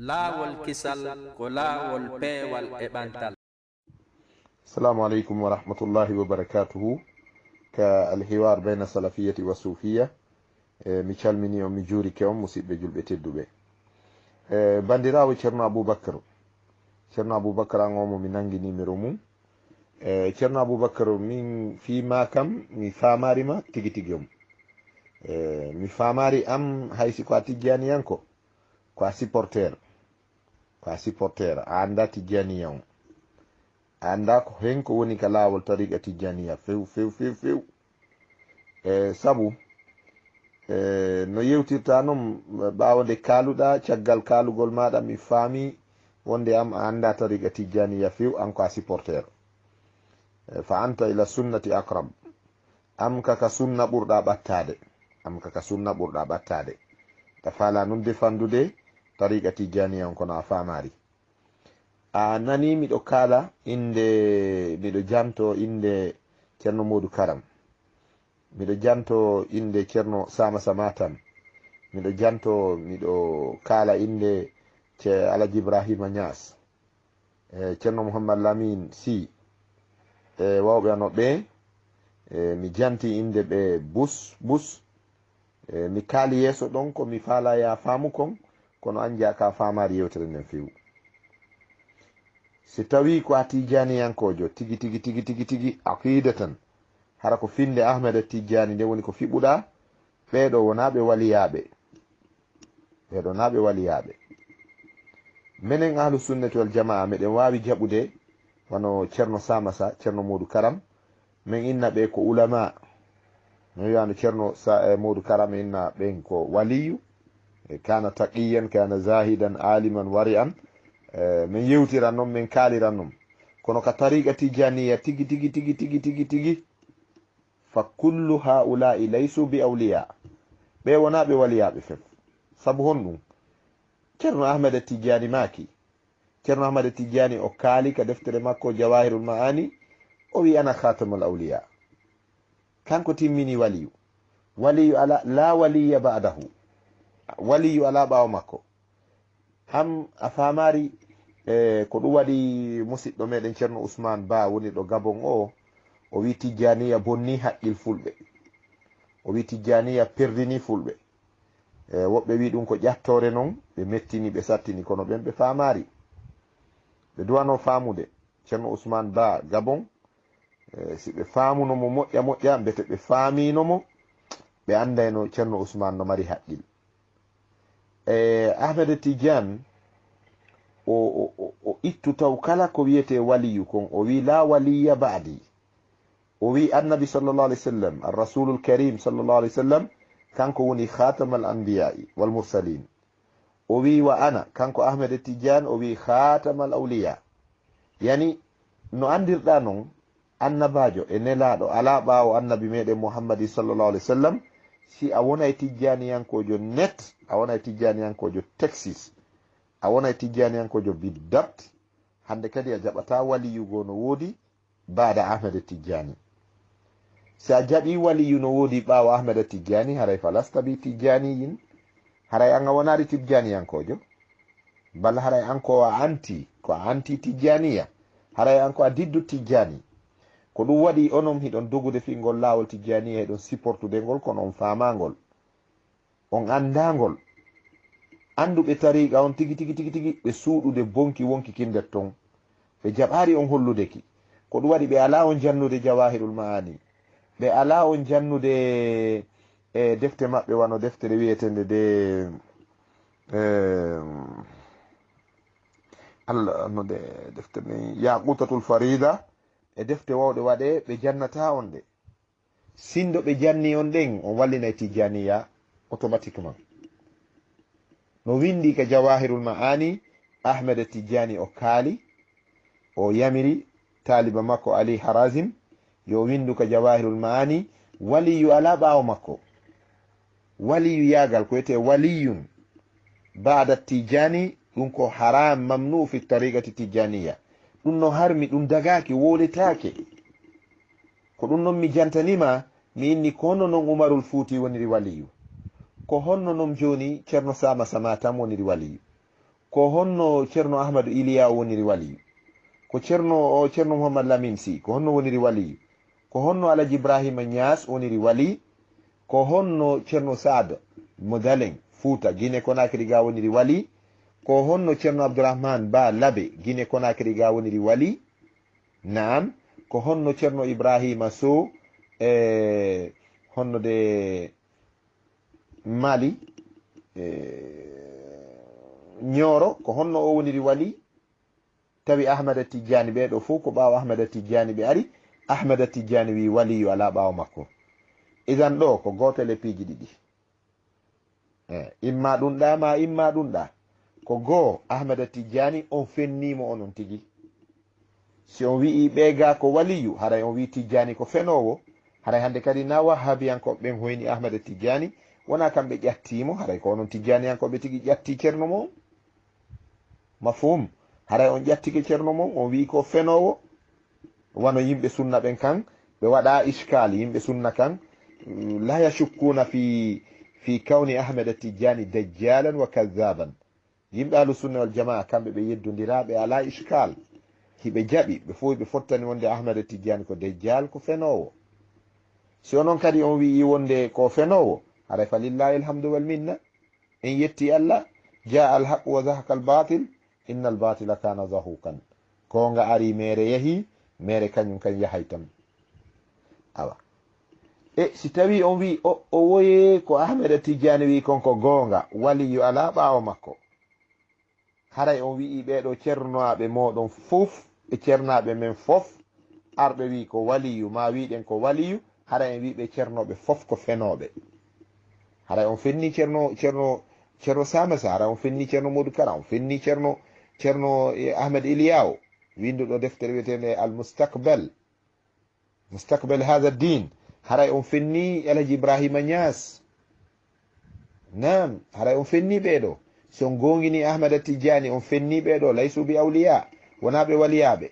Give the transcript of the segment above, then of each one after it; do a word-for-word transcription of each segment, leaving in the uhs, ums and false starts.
Laawol kisal ko laawol peewal e ɓantal. Assalamu aleykum wa rahmatullahi wa barakatuhu. Ka alhiwar bayna salafiyati wa sufiya. E, mi calmini on, mi juurike on, musiɓɓe julɓe tedduɓe. E, bandirawo Ceerno Abubakar. Ceerno Abubakar an o mo mi nangi nimero mum. E, Ceerno Abubakar, min fii ma kam, mi faamaari ma tigi tigi on. E, mi faamaari am hay si ko a tijjaniyanko, ko a supporter. Ko a supporter, a annda tijjaniya on. A annda ko hen ko woni ka laawol tariqa tijjaniya few, few, few, few. E, sabu, e, no yewtirta non, ɓaawo nde kaaluɗa, caggal kaalugol maɗa, mi faami wonde am a annda tariqa tijjaniya few, an ko a supporter. E, fa anta ila sunnati aqrab. Am ka ka sunna ɓurɗa ɓattaade. Am ka ka sunna ɓurɗa ɓattaade. Ta faala nun defandude tariqa tijjaniya on kono a faamaari. A nani miɗo kaala innde, miɗo janto innde Ceerno Moodu Karam. Miɗo janto innde Ceerno Sama Samatam. Miɗo janto, miɗo kaala innde ce Alaji Ibrahima Niass. E, Ceerno Mouhammad Lamin Sy. E, wawɓe ano ɓe, e, mi janti innde ɓe bus, bus. E, mi kaali yeeso ɗon ko mi faala ya faamu kon, kono an jaa ka faamaari yewtere nden few. Si tawi ko a tijjaniyankojo tigi, tigi, tigi, tigi, tigi, aqida tan, hara ko finde Ahmada Tijjani nde woni ko fiɓuɗa, ɓeeɗo wona ɓe waliyaaɓe. Ɓeeɗo na ɓe waliyaaɓe. Menen ahlu sunnati wal jamaa, meɗen waawi jaɓude wano Ceerno Samasa, Ceerno Moodu Karam, men inna ɓe ko ulama. No wi'ano Ceerno Sa-, e, Moodu Karam inna ɓen ko waliyu. E, kana taqiyan, kana zahidan, aliman, wari'an. E, men yewtiran non, men kaaliran non. Kono ka tariqa tijjaniya tigi, tigi, tigi, tigi, tigi, tigi, fa kullu haula'i laysu bi awliya. Ɓe wona ɓe waliyaaɓe fef. Sabu honɗum? Ceerno Ahmada Tijjani maaki. Ceerno Ahmada Tijjani o kaali ka deftere makko Jawahirul Ma'ani, o wi ana khatamul awliya. Kanko timmini waliyu. Waliyu ala, la waliya ba'dahu. Waliyu ala ɓaawo makko. Am a faamaari, e, ko ɗum waɗi musiɗɗo meɗen Ceerno Usmaan Ba woni ɗo Gabon o, o wi Tijjaniya bonni haqqil fulɓe. O wi Tijjaniya perdini fulɓe. E, woɓɓe wi ɗum ko ƴattoore non, ɓe mettini, ɓe sattini, kono ɓen ɓe faamaari. Ɓe duwano faamude. Ceerno Usmaan Ba Gabon, e, si ɓe faamuno mo moƴƴa moƴƴa, mbete ɓe faamino mo, ɓe anndayno Ceerno Usmaan no mari haqqil. E, Ahmada Tijjani, o, o, o, o ittu taw kala ko wiyetee waliyu kon, o wi la waliya ba'di. O wi Annabi sallallahu alayhi wa sallam, Ar-Rasulul Karim sallallahu alayhi wa sallam, kanko woni khatamal anbiya'i wal mursalin. O wi wa ana, kanko Ahmada Tijjani, o wi khatamal awliya. Yani, no anndirɗa non, annabaajo e nelaaɗo alaa ɓaawo Annabi meɗen Muhammadi sallallahu alayhi wa sallam, si a wonay tijjaniyankojo net, a wonay tijjaniyankojo Texas, a wonay tijjaniyankojo biddat, hannde kadi a jaɓata waliyu goo no woodi baada Ahmada Tijjani. Si a jaɓi waliyu no woodi ɓaawo Ahmada Tijjani, haray falasta bi tijjaniyin, haray an a wonaali tijjaniyankojo. Bal haray an ko a anti, ko a anti tijjaniya. Haray an ko a diddu tijjani. Ko ɗum waɗi onon hiɗon dogude fii ngol laawol tijjaniya, hiɗon supportude ngol, kono on faamaangol. On anndangol. Annduɓe tariiqa on tigi, tigi, tigi, tigi, ɓe suuɗude bonki wonki kin nder ton. Ɓe jaɓaari on hollude ki. Ko ɗum waɗi ɓe alaa on jannude Jawahirul Ma'ani. Ɓe alaa on jannude e defte maɓɓe wano deftere wi'etende de, e, Allah, no de deftere ni, Yaqutatul Farida, e defte wawɗe waɗe, ɓe jannata on ɗe. Sindo ɓe janni on ɗen, on wallinay Tijjaniya automatiquement. No windi ka Jawahirul Ma'ani, Ahmada Tijjani o kaali, o yamiri taaliba makko Ali Harazim, yo windu ka Jawahirul Ma'ani, waliyu alaa ɓaawo makko. Waliyu yaagal ko wiyetee waliyun ba'da Tijjani, ɗum ko haram, mamnu fi tariqati Tijjaniya. Ɗum no harmi, ɗum dagaaki, wowletaake. Ko ɗum non mi jantanii ma, mi inni ko honno non Umarul Fuuti woniri waliyu. Ko honno non jooni Ceerno Sama Sama Tam woniri waliyu. Ko honno Ceerno Ahmadu Iliya woniri waliyu? Ko Ceerno, o Ceerno Muhammad Lamin Si, ko honno woniri waliyu? Ko honno Alaji Ibrahima Ñaas woniri wali? Ko honno Ceerno Saad mo Dalen, Fuuta, Gine Konakiri ga woniri wali? Ko honno Ceerno Abdourahmane Ba Labe, Gine Konakiri ga woniri wali? Naam, ko honno Ceerno Ibrahima Sow, e honno de Mali, e Ñooro, ko honno o woniri wali? Tawi Ahmada Tijjaani ɓee ɗoo fof ko ɓaawo Ahmada Tijjaani ɓe ari, Ahmada Tijjaani wii waliyu alaa ɓaawo makko. Idan ɗoo ko gootel e piiji ɗiɗi. E, imma ɗum ɗaa ma imma ɗum ɗaa. Ko goo, Ahmada Tijjaani on fennii mo onon tigi. Si on wi'ii ɓee gaa ko waliyu, haray on wi'i Tijjaani ko fenoowo, haray hannde kadi na Wahhabiyankooɓe ɓen hoyni Ahmada Tijjaani, wonaa kamɓe ƴattii mo, haray ko onon Tijjaaniyankooɓe tigi ƴattii Ceerno mo on. Mafhum? Haray on ƴattike Ceerno mon, on wi'i ko fenoowo. Wano yimɓe sunna ɓen kan, ɓe waɗa ishkaal, yimɓe sunna kan, mm, la yashukkuuna fi, fi kawni Ahmada Tijjaani dajjaalan wa kazzaaban. Yimɓe Ahlu Sunna wal Jamaa, kamɓe ɓe yeddondiraa, ɓe alaa ishkaal. Hiɓe jaɓi, ɓe fof ɓe fottani wonde Ahmada Tijjaani ko dajjaal, ko fenoowo. Si onon kadi on wi'i wonde ko fenoowo, haray fa lillahi alhamdu wal minna. En yetti Allah, jaa al haqq wa zahaqa al batil, inna al batila kana zahuqan. Goonga ari, meere yahi, meere kañum kan yahay tan. Awa. E si tawi on wi, o, o woye ko Ahmeda Tijjani wi kon ko goonga, waliyu alaa ɓaawo makko. Haray on wi'i ɓee ɗoo ceernaaɓe mooɗon fof, e ceernaaɓe men fof, arɓe wi ko waliyu, maa wi'ɗen ko waliyu, haray en wi'i ɓee ceernooɓe fof ko fenooɓe. Haray on fenni Ceerno, Ceerno, Ceerno Sama Sa, haray on fenni Ceerno Modou Kara, on fenni Ceerno, Ceerno, eh, Ahmed Iliyaw, winnduɗo deftere wi'eteende Al Mustakbal. Mustakbal Hadha Din. Haray on fenni Alhaji Ibrahima Niass. Naam, haray on fenni ɓee ɗoo. Si on goongini Ahmada Tijjani, on fenni ɓee ɗoo, laysu bi awliya, wonaa ɓe waliyaaɓe.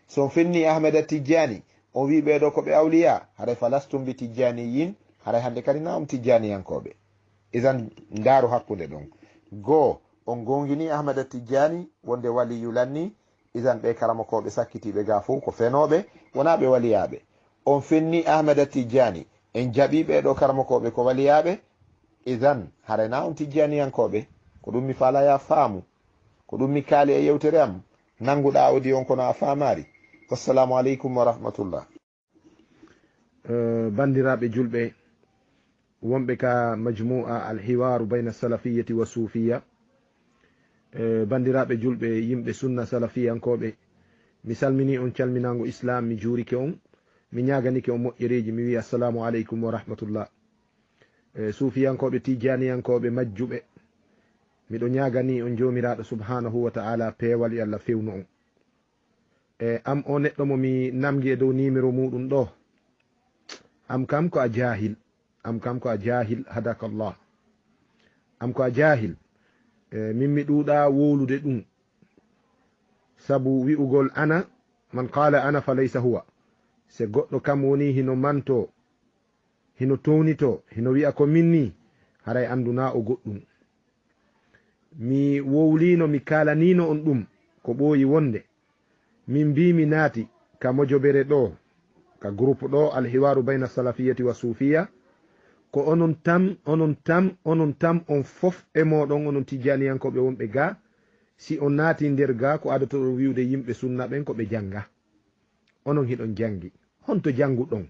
Si on fenni Ahmada Tijjani, on wi'i ɓee ɗoo ko ɓe awliya, haray falastum bi Tijjaniyin, haray hannde kadi na on Tijjaniyankooɓe. Idan, ndaaru hakkunde ɗon. Goo, on goongini Ahmada Tijjani wonde waliyu lanni, idan ɓee karamokooɓe sakkitiiɓe gaa fof ko fenooɓe, wonaa ɓe waliyaaɓe. On fenni Ahmada Tijjani, en jaɓii ɓee ɗoo karamokooɓe ko waliyaaɓe, idan haray na on Tijjaniyankooɓe. Ko ɗum mi faalaa yaa faamu. Ko ɗum mi kaali e yewtere am. Nannguɗaa audio on kono a faamaari. Wassalamu aleykum wa rahmatullah. Eh, banndiraaɓe julɓe wonɓe ka majmu'a Al Hiwaru Bayna Salafiyati wa Sufiya, eh, banndiraaɓe julɓe, yimɓe sunna salafiyankooɓe, mi salminii on calminaango Islaam, mi juurike on, mi ñaaganike on moƴƴereeji, mi wi'i, Assalaamu aleykum wa rahmatullah. Eh, suufiyankooɓe, tijjaaniyankooɓe majjuɓe, miɗo ñaaganii on Joomiraaɗo Subhaanahu wa Ta'aalaa peewal, yo Allah feewnu on. E am o neɗɗo mo mi namgi e dow nimero muuɗum ɗoo, am kam ko a jaahil, am kam ko a jaahil, hadakallah. Am ko a jaahil. E, min mi ɗuuɗaa wowlude ɗum. Sabu wi'ugol ana, man qaala ana fa laysa huwa. Se goɗɗo kam woni hino mantoo, hino townitoo, hino wi'a ko min nii, haray anndunaa o goɗɗum. Mi wowliino, mi kaalaniino on ɗum, ko ɓooyi wonde min mbii mi naati ka mojobere ɗoo, ka groupe ɗoo, Alhiwaaru Bayna Salafiyati wa Suufiya, ko onon tan, onon tan, onon tan, on fof e mooɗon, onon tijjaaniyankooɓe wonɓe gaa, si on naati nder gaa, ko adotoɗon wi'ude yimɓe sunna ɓen ko ɓe jannga. Onon hiɗon janngi. Honto jannguɗon?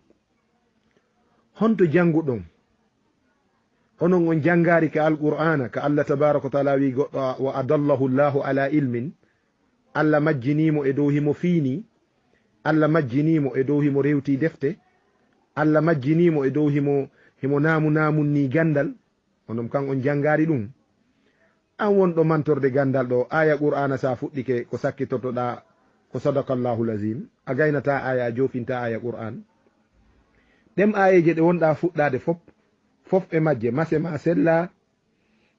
Honto jannguɗon? Onon on janngaari ka Alqur'aana, ka Allah tabaaraka wa ta'aala wi'i goɗɗo, "Wa adallahu Allahu ala ilmin." Allah majjinii mo e dow himo fiinii. Allah majjinii mo e dow himo rewtii defte. Allah majjinii mo e dow himo, himo naamu naamunnii ganndal. Onon kan on janngaari ɗum? An wonɗo mantorde ganndal ɗoo, aaya Qur'aana sa fuɗɗike, ko sakkitortoɗaa ko Sadaqallahul Azim, a gaynataa aaya, a joofintaa aaya Qur'aan. Ɗem aayeeje ɗe wonɗaa fuɗɗaade fop, fof e majje, mase ma sella,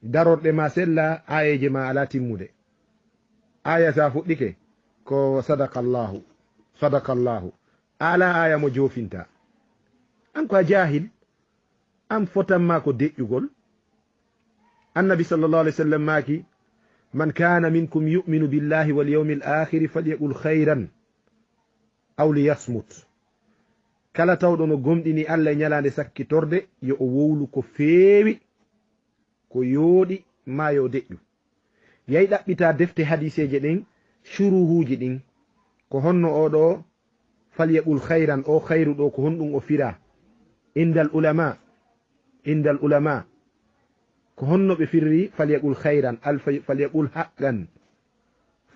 darorɗe ma sella, aayeeje ma alaa timmude. Aaya sa fuɗɗike, ko Sadaqallaahu, Sadaqallaahu. A alaa aaya mo joofintaa. An ko a jaahil. An fotan ma ko deƴƴugol. Annabi sallallahu alayhi wa sallam maaki, "Man kana minkum yu'minu billahi wal yawmil akhiri falyaqul khayran aw liyasmut." Kala tawɗo no gomɗini Allah e ñalaande sakkitorde, yo o wowlu ko feewi, ko yooɗi, maa yo o deƴƴu. Yay ɗaɓɓita defte hadiiseeje ɗen, shuruhuuji ɗin. Ko honno oo ɗoo, "Falyaqul khayran", oo khayru ɗoo, ko honɗum o firaa? Indal ulama, indal ulama. Ko honno ɓe firri "falyaqul khayran", al fay-, "falyaqul haqqan"?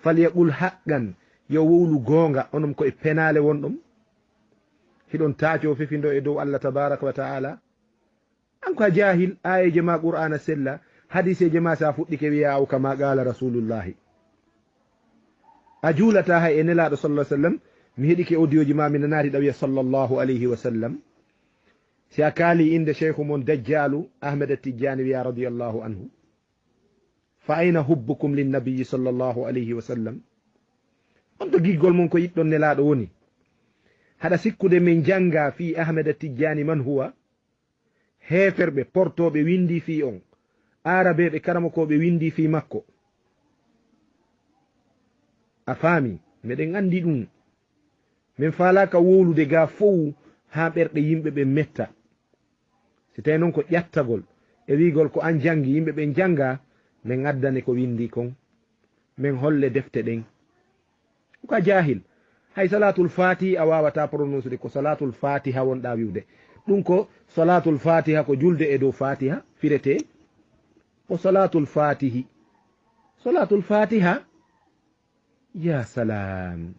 "Falyaqul haqqan", yo wowlu goonga, onon ko e penaale wonɗon. Hiɗon taacoo fefindo e dow Allah tabaraka wa ta'ala. An ko a jaahil, aayeeje ma Qur'aana sella, hadiiseeje ma sa fuɗɗike wiya aw kama qala Rasulullahi. A juulata hay e Nelaaɗo sallallahu alaihi wasallam, mi heɗike audiooji ma, mi nanaari ɗa wiya sallallahu alaihi wasallam. Si a kaali innde Sheikhu mon Dajjaalu, Ahmed Tijjaani wiya radiyallahu anhu. Fa ayna hubbukum linnabiyyi sallallahu alaihi wasallam? On to giggol mon ko yiɗɗon Nelaaɗo woni? Haɗa sikkude min jannga fii Ahmed Tijjaani man huwa? Heeferɓe portooɓe winndii fii on, aarabeeɓe karamokooɓe winndii fii makko. A faami, meɗen anndi ɗum. Min faalaaka wowlude gaa fow haa ɓerɗe yimɓe ɓen metta. Si tawii non ko ƴattagol e wi'ugol ko an janngi, yimɓe ɓen janngaa, min addane ko winndii kon. Min holle defte ɗen. Ko a jaahil. Hay Salaatul Faatihi a waawataa prononsude, ko Salaatul Faatiha wonɗaa wi'ude. Ɗum ko Salaatul Faatiha, ko julde e dow Faatiha firetee. Ko Salaatul Faatihi. Salaatul Faatiha? Ya salaam.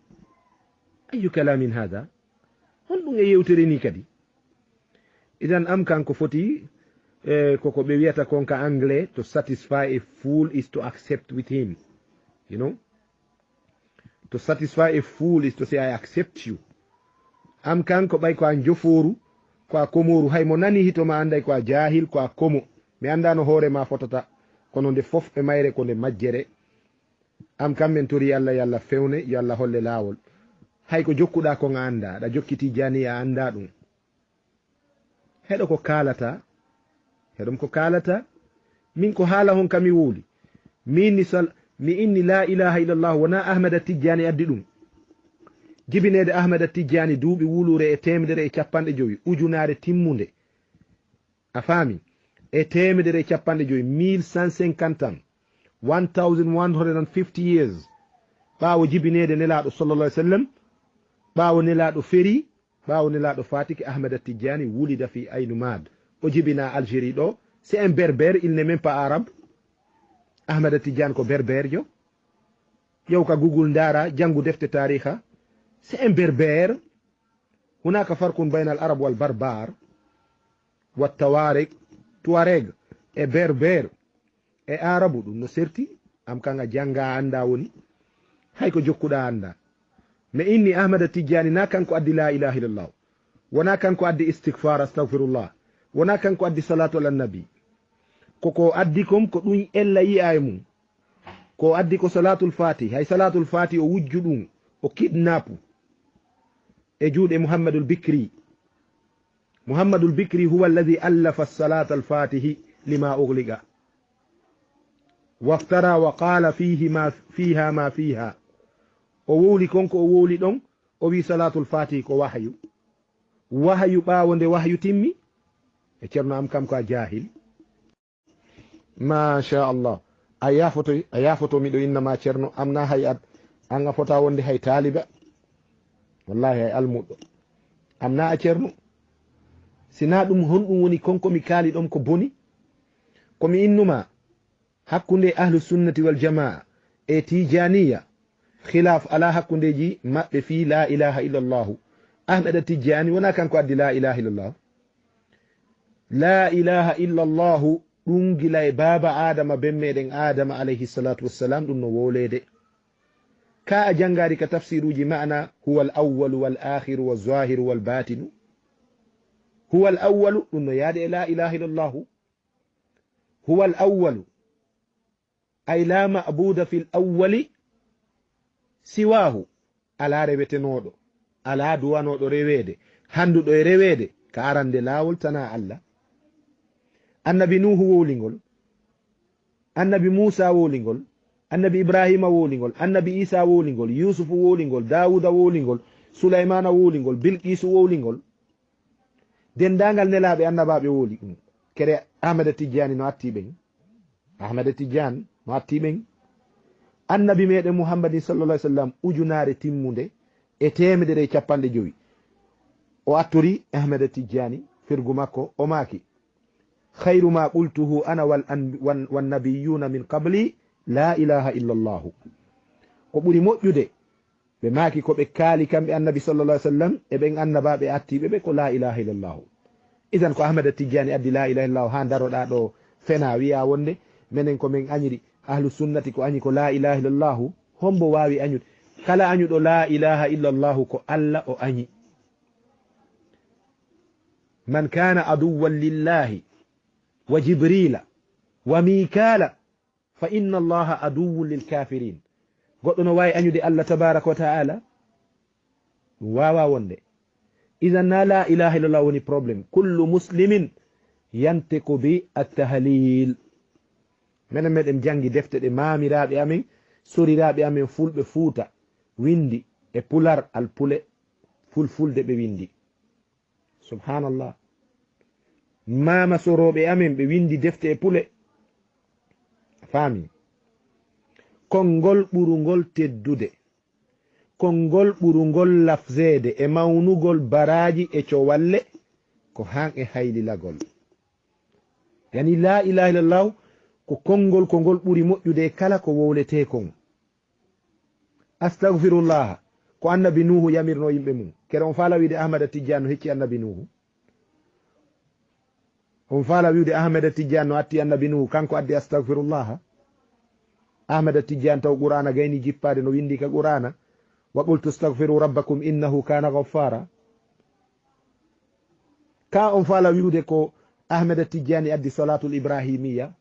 Ayyu kalaamin haada? Honɗum e yewtere ni kadi? Idan am kan ko foti, eh, koko ɓe wiyata kon ka anglais, "To satisfy a fool is to accept with him." You know? "To satisfy a fool is to say I accept you." Am kan ko ɓay ko a njofooru, ko a komooru, hay mo nani hito ma anday ko a jaahil, ko a komo. Mi anndaa no hoore ma fotata, kono nde fof e mayre ko nde majjere. Am kam men tori Allah, yo Allah fewne, yo Allah holle laawol. Hay ko jokkuɗaa kon a anndaa, aɗa jokki Tijjaani a anndaa ɗum. Heɗo ko kaalata, heɗom ko kaalata. Min ko haala hon ka mi wowli. Min ni sal-, mi inni laa ilaaha illallah, wonaa Ahmada Tijjaani addi ɗum. Jibineede Ahmada Tijjaani duuɓi wuluure e teemedere e capanɗe jowi, ujunaare timmunde. A faami? E teemedere e capanɗe jowi, mille cent cinquante ans, one thousand one hundred and fifty years, ɓaawo jibineede Nelaaɗo sallallahu alaihi wasallam, ɓaawo Nelaaɗo ferii, ɓaawo Nelaaɗo faatike, Ahmada Tijjaani wulida fi Aynu Maad. O jibinaa Algérie ɗoo. C'est un berbère, il n'est même pas arabe. Ahmada Tijjaani ko berberejo. Yahu ka Google ndaara, janngu defte taariha. C'est un berbère. Hunaaka farkun baynal arab wal barbar, wa tawareg, tuareg e berber e aarabu, ɗum no serti. Am kan a jannga a annda woni, hay ko jokkuɗa a annda. Mi inni Ahmada Tijjaani, na kanko addi la ilaha illallah, wona kanko addi istigfar, astagfirullah, wona kanko addi salatu ala nabi. Ko ko addi kon, ko ɗum ella yi'a e mum. Ko addi ko Salatul Fatih. Hay Salatul Fatih o wujju ɗum, o kidnapu e juuɗe Muhammadul Bikri. Muhammadul Bikri huwa alladhi allafa Salatal Fatih lima ughliqa. Waftara wa qala fihi ma, fiha ma fiha. O wowli kon ko o wowli ɗon, o wi Salatul Fatih ko wahyu. Wahyu ɓaawo nde wahyu timmi? E Ceerno am kam ko a jahil. Machallah. A yafoto, a yafoto, miɗo innama Ceerno, am na hay ad-, an a fota wonde hay taaliba. Wallahi hay almuɗɗo. Am na a Ceerno. Sina ɗum, honɗum woni kon ko mi kaali ɗon ko boni? Ko mi innuma hakkunde Ahlu Sunnati wal Jamaa e Tijaniya, khilaf ala hakkundeji maɓɓe fi la ilaha illallahu. Ahmada Tijjani wona kanko addi la ilaha illallahu. La ilaha illallahu ɗum gila e baaba Adama, ben meɗen Adama alayhi salatu wassalam, ɗum no wowlede. Ka a jangari ka tafsiruji ma'ana, huwa al awwalu wal akhiru wal zahiru wal batinu. Huwa al awwalu, ɗum no yaade e la ilaha illallahu. Huwa al awwalu. Ay la ma'buda fil awwali siwahu. Ala rewetenooɗo, ala duwanooɗo reweede, hannduɗo e reweede ka arande laawol tana Allah. Annabi Nuuhu wowlingol, Annabi Muusa wowlingol, Annabi Ibraahiima wowlingol, Annabi Iisaa wowlingol, Yuusufu wowlingol, Daawuuda wowlingol, Sulaymaana wowlingol, Bilqiisu wowlingol. Denndaangal nelaaɓe annabaaɓe wowli ɗum. Kere Ahmada Tijjaani no attii ɓen. Ahmada Tijjaani no attii ɓen. Annabi meɗen Muhammadin sallallahu alaihi wasallam ujunaare timmunde e teemedere e cappanɗe jowi. O attori Ahmada Tijjaani firgu makko, o maaki: "Khayru ma qultuhu ana wal an-, wan-, wan nabiyyuna min qabli, la ilaha illa Allahu." Ko ɓuri moƴƴude, ɓe maaki ko ɓe kaali kamɓe Annabi sallallahu alaihi wasallam e ɓen annabaaɓe attiiɓe ɓe ko la ilaha illa Allahu. Idan ko Ahmada Tijjaani addi la ilaha illa Allahu haa daroɗaa ɗo fena wi'a wonde menen ko men añiri, ahlu sunnati ko añi ko la ilaha illa Allahu. Hombo waawi añude? Kala añuɗo la ilaha illa Allahu ko Allah o añi. "Man kana aduwwan lillahi wa Jibrila wa Mikala fa inna Allaha aduwwun lil kafirin." Goɗɗo no waawi añude Allah tabaraka wa ta'ala? Ɗum waawaa wonde. Idan na la ilaha illallah woni problème. Kullu muslimin yantiqu bi at-tahlil. Menen meɗen janngi defte ɗe maamiraaɓe amen, soriraaɓe amen fulɓe Fuuta winndi e pular, alpule, fulfulde ɓe winndi. Subhanallah. Maama sorooɓe amen ɓe winndi defte e pule. A faami? Konngol ɓurungol teddude, konngol ɓurungol lafzeede e mawnugol baraaji e cowalle, ko han e haylilagol. Yani, la ilaha illallah ko konngol ko ngol ɓuri moƴƴude e kala ko wowletee kon. Astagfirullah, ko Annabi Nuuhu yamirno yimɓe mum. Kere on faala wiide Ahmada Tijjaan no hecci Annabi Nuuhu? On faala wiide Ahmada Tijjaan no atti Annabi Nuuhu, kanko addi astagfirullah? Ahmada Tijjaan taw Qur'aana gayni jippaade no winndi ka Qur'aana, "Wa qultu astagfiru rabbakum innahu kana ghaffara." Ka on faala wi'ude ko Ahmada Tijjaani addi Salaatul Ibrahimiyya?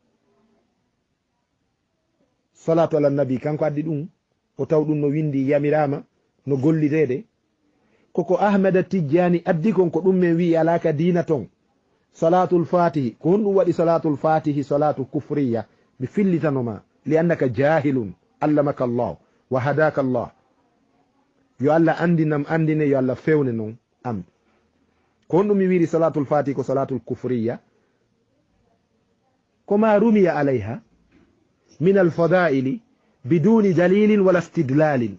Salatu ala nabi, kanko addi ɗum, o taw ɗum no windi, yamiraama no golliteede. Koko Ahmada Tijjaani addi kon, ko ɗum men wi'i alaa ka diina ton. Salatul Fatihi, ko honɗum waɗi Salatul Fatihi salatu kufriya? Mi fillitano ma, li annaka jahilun, allamaka Allah, wa hadaka Allah. Yo Allah andinam, andine, yo Allah fewne non am. Ko honɗum mi wiiri Salatul Fatihi ko salatul kufriya? Ko ma rumiya alayha min alfadaili biduni dalilin wala istidlalin.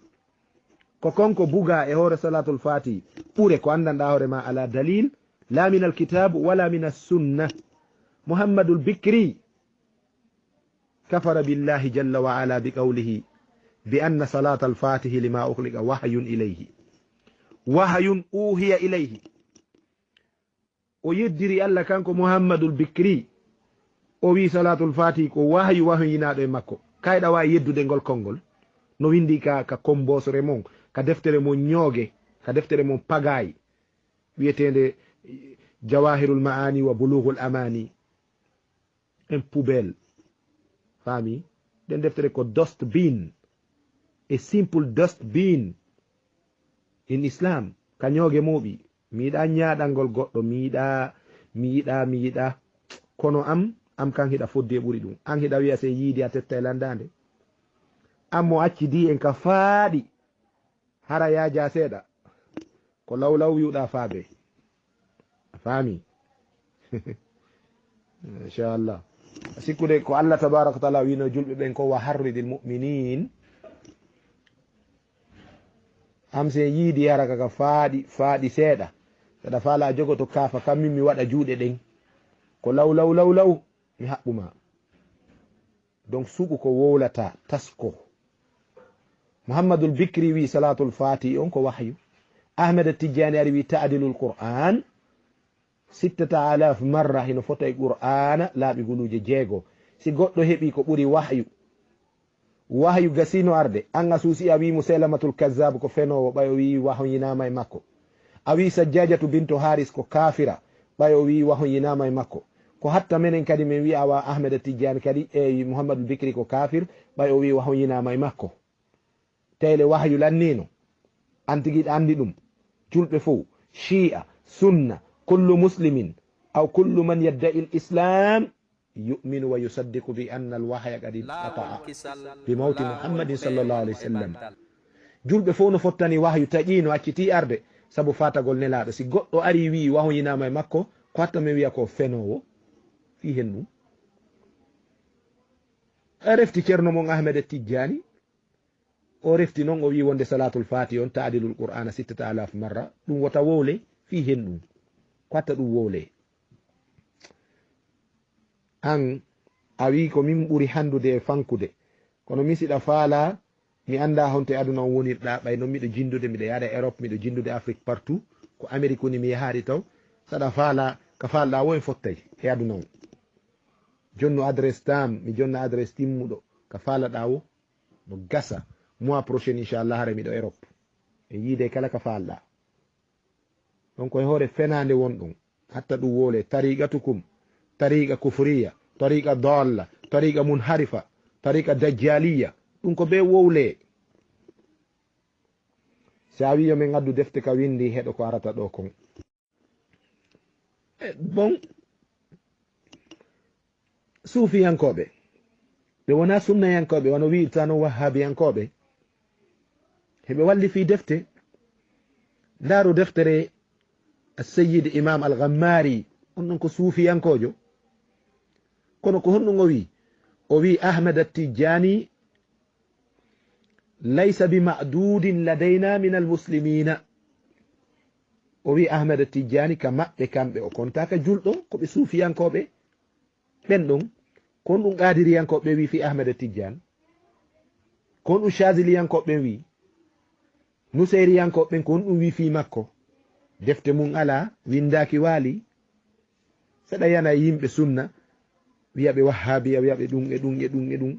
Ko kon ko buga e hoore Salatul Fatihi, ɓure ko anndanɗaa hoore ma ala dalil, la min alkitab wala min assunna. Muhammadul Bikri kafara billahi jalla wa ala bi qawlihi bi anna salatal fatihi lima ughliqa wahyun ilayhi. Wahyun uhiya ilayhi. O yeddiri Allah kanko Muhammadul Bikri. O wi Salatul Fatihi ko wahyu wahyinaaɗo e makko. Kayɗa waawi yeddude ngol konngol? No windi ka, ka kombosre mon, ka deftere mon ñooge, ka deftere mon pagaay, wi'eteende Jawahirul Ma'ani wa Bulughul Amani. En poubelle. Faami? Ɗen deftere ko dustbin. A simple dustbin in Islam. Ka ñooge mooɓi. Mi yiɗaa ñaaɗangol goɗɗo. Mi yiɗaa, mi yiɗaa, mi yiɗaa. Kono am, am kan hiɗa fodde ɓuri ɗum. An hiɗa wi'a sey yiidi a tetta e landaande. An mo acci di en ka faaɗi. Hara yaaja seeɗa. Ko lawlaw wi'uɗaa faabe. A faami? Inchallah. Sikkude ko Allah tabaraka wa taala wi'no julɓe ɓen ko, "Wa harridil mu'minin." Am se yiidi hara kaka faaɗi, faaɗi seeɗa. Seeɗa faala jogoto kaafa, kam min mi waɗa juuɗe ɗen. Ko law, law, law, law, mi haɓɓu ma. Donc, suɓu ko wowlata, tasko. Muhammadul Bikri wi Salatul Fatihi on ko wahyu. Ahmed Tijjani ari wi ta'dilul Qur'an sittata alaf marra, hino fota e Qur'ana laaɓi guluuje jeego. Si goɗɗo heɓi ko ɓuri wahyu, wahyu gasino arde, an a suusi a wi Musaylamatul Kazzab ko fenoowo, ɓay o wi wahyinaama e makko. A wi Sajjajatu bintu Haris ko kaafira, ɓay o wi wahyinaama e makko. Ko hatta menen kadi men wi'a wa Ahmed Tijjani kadi e Muhammadul Bikri ko kaafir, ɓay o wi wahyinaama e makko. Tayle wahyu lannino. An tigi ɗa anndi ɗum. Julɓe fow, Shi'a, Sunna, kullu muslimin, aw kullu man yadda'i al-Islam, يؤمن ويصدق بأن الوحي قد انقطع بموت محمد صلى الله عليه وسلم. Julɓe fof no fottani wahyu taƴii no accitii arde sabu faatagol Nelaaɗo. Si goɗɗo arii wi'i wahyinaama e makko, ko hatta men wi'a ko fenoowo? Fii hen ɗum. A refti Ceerno mon Ahmed Tijjaani, o refti noon, o wi'i wonde Salaatul Faati on taadilul Qur'aana sittata alaaf marra, ɗum wota wowle, fii hen ɗum. Ko hatta ɗum wowle. An, a wi'i ko min ɓuri hanndude e fankude. Kono min siɗa faalaa, mi anndaa honto e aduna on wonirɗaa, ɓay noon miɗo jinndude, miɗo yaada Europe, miɗo jinndude Afrique partout, ko Amérique woni mi yahaari taw, saɗa faalaa, ka faalɗaa wo en fottay e aduna on. Jonnu adresse tam, mi jonna adresse timmuɗo, ka faalaɗaa wo, no gasa, mois prochain, inchallah, hara miɗo Europe. En yiide kala ka faalɗaa. Donc, e hoore fenaande won ɗon, hatta ɗum wowle, tariqatukum, tariqa kufriya, tariqa dalla, tariqa munharifa, tariqa dajjaliya, ɗum ko be wowle. Si a wi yo min addu defte ka windi, heɗo ko arata ɗo kon. Eh, bon, suufiyankooɓe, ɓe wonaa sunnayankooɓe, wano wi'irta no wahhabiyankooɓe. Heɓe walli fii defte. Ndaaru deftere Sayyid Imam Al-Ghammaari, on ɗon ko suufiyankoojo. Kono ko honɗum o wi'i? O wi'i Ahmad At-Tijjaani laysa bi ma'dudin ladayna min al-muslimina. O wi'i Ahmad At-Tijjaani ka maɓɓe kamɓe o kontaa ka julɗo, ko ɓe suufiyankooɓe. Ɓen ɗon, ko honɗum qaadiriyankooɓe ɓen wi'i fii Ahmad Tijjaan? Ko honɗum Shaaziliyankooɓe ɓen wi'i? Nusayriyankooɓe ɓen, ko honɗum wi'i fii makko? Defte mum alaa, winndaaki waali. Saɗa yana e yimɓe sunna, wi'a ɓe wahhaabiya, wi'a ɓe ɗum e ɗum e ɗum e ɗum.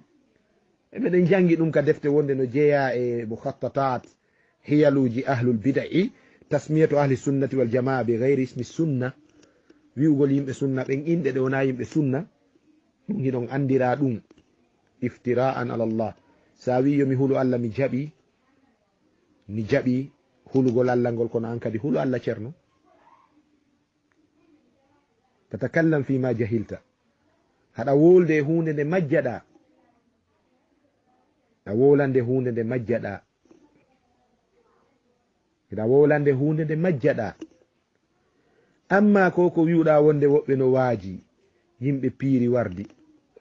E meɗen janngi ɗum ka defte wonde no jeyaa e mukhattataat, hiyaluuji ahlul bida'i, tasmiyatu ahli sunnati wal jamaa bi gayri ismi sunna, wi'ugol yimɓe sunna ɓen inɗe ɗe wonaa yimɓe sunna, ɗum hiɗon anndira ɗum iftira'an ala Allah. Sa wi'i yo mi hulu Allah, mi jaɓi, mi jaɓi hulugol Allah ngol, kono an kadi hulu Allah, Ceerno. Tatakallam fi ma jahilta. Haɗa wowlde e huunde nde majjaɗaa. Aɗa wowlande huunde nde majjaɗaa. Hiɗa wowlande huunde nde majjaɗaa. Amma ko ko wi'uɗaa wonde woɓɓe no waaji, yimɓe piiri wardi.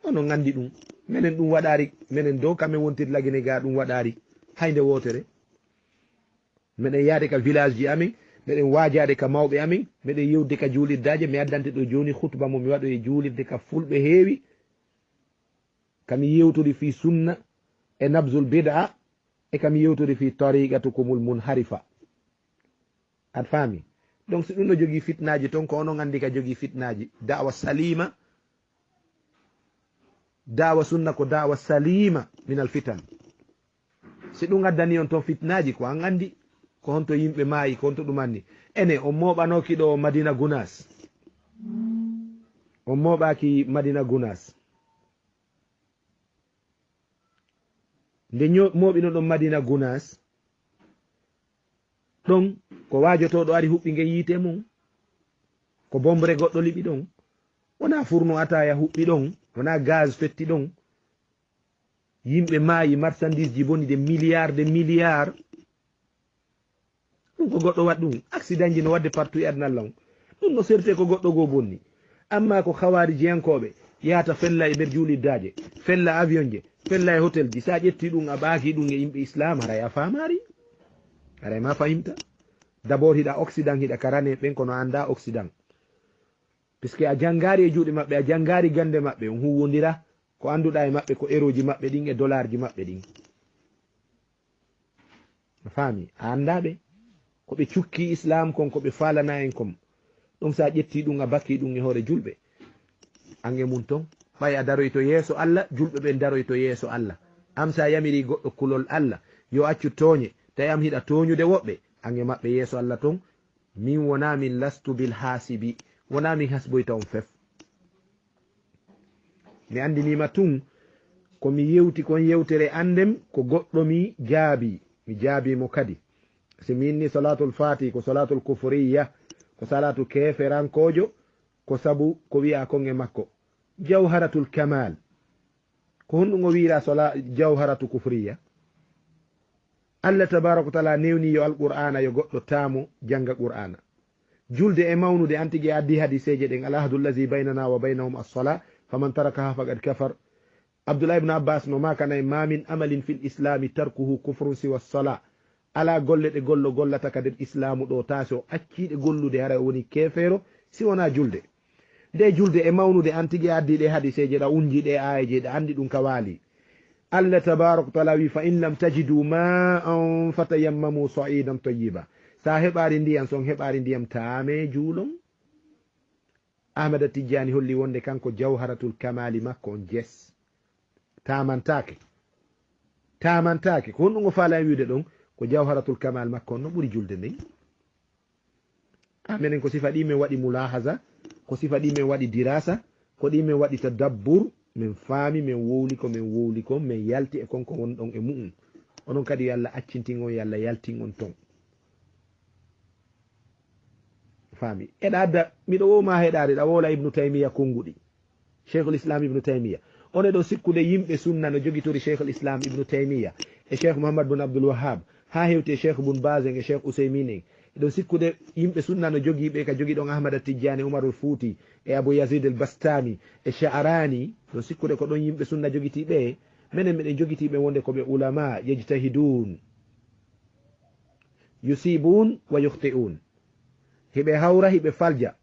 Onon anndi ɗum. Menen ɗum waɗaari, menen dow kamen wontiri Lagine gaa ɗum waɗaari hay nde wootere. Meɗen yahde ka village ji amen, meɗen waajaade ka mawɓe amen, meɗen yewtude ka juulirdaaje. Mi addante ɗo jooni khutba mo mi waɗoyi e juulirde ka fulɓe heewi. Ka mi yewtori fii sunna e nabzul bid'a, e ka mi yewtori fii tariqatukumul munharifa. Aɗa faami? Donc, si ɗum no jogii fitnaaji toon, ko onon anndi ka jogii fitnaaji. Da'wa salima, da'wa sunna ko da'wa salima min al fitan. Si ɗum addani on toon fitnaaji, ko an anndi ko honto yimɓe maayi, ko honto ɗum anni. Ene, on mooɓanooki ɗo Madina Gunaas. On mooɓaaki Madina Gunaas. Nde nyo-, mooɓino ɗon Madina Gunaas, ɗon ko waajotooɗo ari huɓɓi nge yiite mum. Ko bombre goɗɗo liɓi ɗon. Wonaa furno ataaya huɓɓi ɗon. Wonaa gaz fetti ɗon. Yimɓe maayi, marchandise ji boni de milliard, de milliard. Ɗum ko goɗɗo waɗi ɗum. Accident ji no waɗde partout e aduna Allah on. Ɗum no serte ko goɗɗo goo bonni. Amma ko khawarijiyankooɓe yahata fella e nder juulirdaaje, fella avion je, fella e hotel ji. Sa ƴetti ɗum, a ɓaaki ɗum e yimɓe Islam, haray a faamaari. Haray ma fahimta. D'abord, hiɗa Occident, hiɗa karane ɓen, kono a anndaa Occident. Puisque a janngaari e juuɗe maɓɓe, a janngaari gannde maɓɓe, on huuwondira ko annduɗaa e maɓɓe, ko euro ji maɓɓe ɗin e dollar ji maɓɓe ɗin. A faami? A anndaa ɓe. Ko ɓe cukki Islam kon, ko ɓe faalana en kon. Ɗum sa ƴetti ɗum, a bakki ɗum e hoore julɓe. An e mun ton. Ɓay a daroyto yeeso Allah, julɓe ɓen daroyto yeeso Allah. Am sa yamiri goɗɗo kulol Allah, yo accu tooñe, tawi am hiɗa tooñude woɓɓe, an e maɓɓe yeeso Allah ton, min wonaa min lastu bil haasibi, wonaa min hasboyta on fef. Mi anndiniima tun ko mi yewti kon yewtere anndem ko goɗɗo mi jaabi, mi jaabi mo kadi. Si mi inni salaatul faati ko salaatul kufuriyya, ko salaatu keeferankoojo, ko sabu ko wi'a kon e makko. Jawharatul Kamal. Ko honɗum o wiira sola jawharatu kufriya? Allah tabaraka wa taala newni yo Alqur'aana, yo goɗɗo taamo jannga Qur'aana. Julde e mawnude, an tigi addi hadiseeje ɗen, "Al ahdu allazi baynana wa baynahum as-sala, faman tarakaha faqad kafar." Abdullah ibn Abbas no maakana en, "Ma min amalin fil islami tarkuhu kufrun siwa as-sala." Alaa golle ɗe gollo gollata ka nder islaamu ɗo, taa si o accii ɗe gollude, haray o woni keefeero, si wonaa julde. Nde julde e mawnude, an tigi addi ɗe hadiseeje, ɗa unji ɗe aayeje, ɗa anndi ɗum ka waali. Allah tabaraka wa taala wi, "Fa in lam tajidu ma'an fatayammamu sa'idan tayyiba." Si a heɓaari ndiyam, si on heɓaari ndiyam, taame juulon. Ahmada Tijjaani holli wonde kanko Jawharatul Kamaali makko on jes. Taamantaake. Taamantaake. Ko honɗum o faala en wi'ude ɗon? Ko Jawharatul Kamal makko on no ɓuri julde nden. A menen ko sifa ɗi men waɗi mulaahaza, ko sifa ɗi men waɗi dirasa, ko ɗi men waɗi tadabbur, men faami, men wowli ko men wowli kon, men yalti e kon ko wonɗon e mu'un. Onon kadi yo Allah accintin on, yo Allah yaltin on ton. Faami? Eɗa adda, miɗo wowma heɗaade, ɗa wowla Ibnu Taymiya konnguɗi. Cheikhul Islam Ibnu Taymiya. On eɗon sikkude yimɓe sunna no jogitori Cheikhul Islam Ibnu Taymiya e Cheikh Muhammad bun Abdul Wahhab, haa hewti e Cheikh bun Baz en e Cheikh Usaymin en. Eɗon sikkude yimɓe sunna no jogii ɓe ka jogiɗon Ahmada Tijjani, Umarul Fuuti e Abu Yazid al Bastami e Sha'rani. Ɗon sikkude ko ɗon yimɓe sunna jogitii ɓe. Menen meɗen jogitii ɓe wonde ko ɓe ulama, yejtahidun, yusibun wa yukhti'un. Hiɓe hawra, hiɓe falja.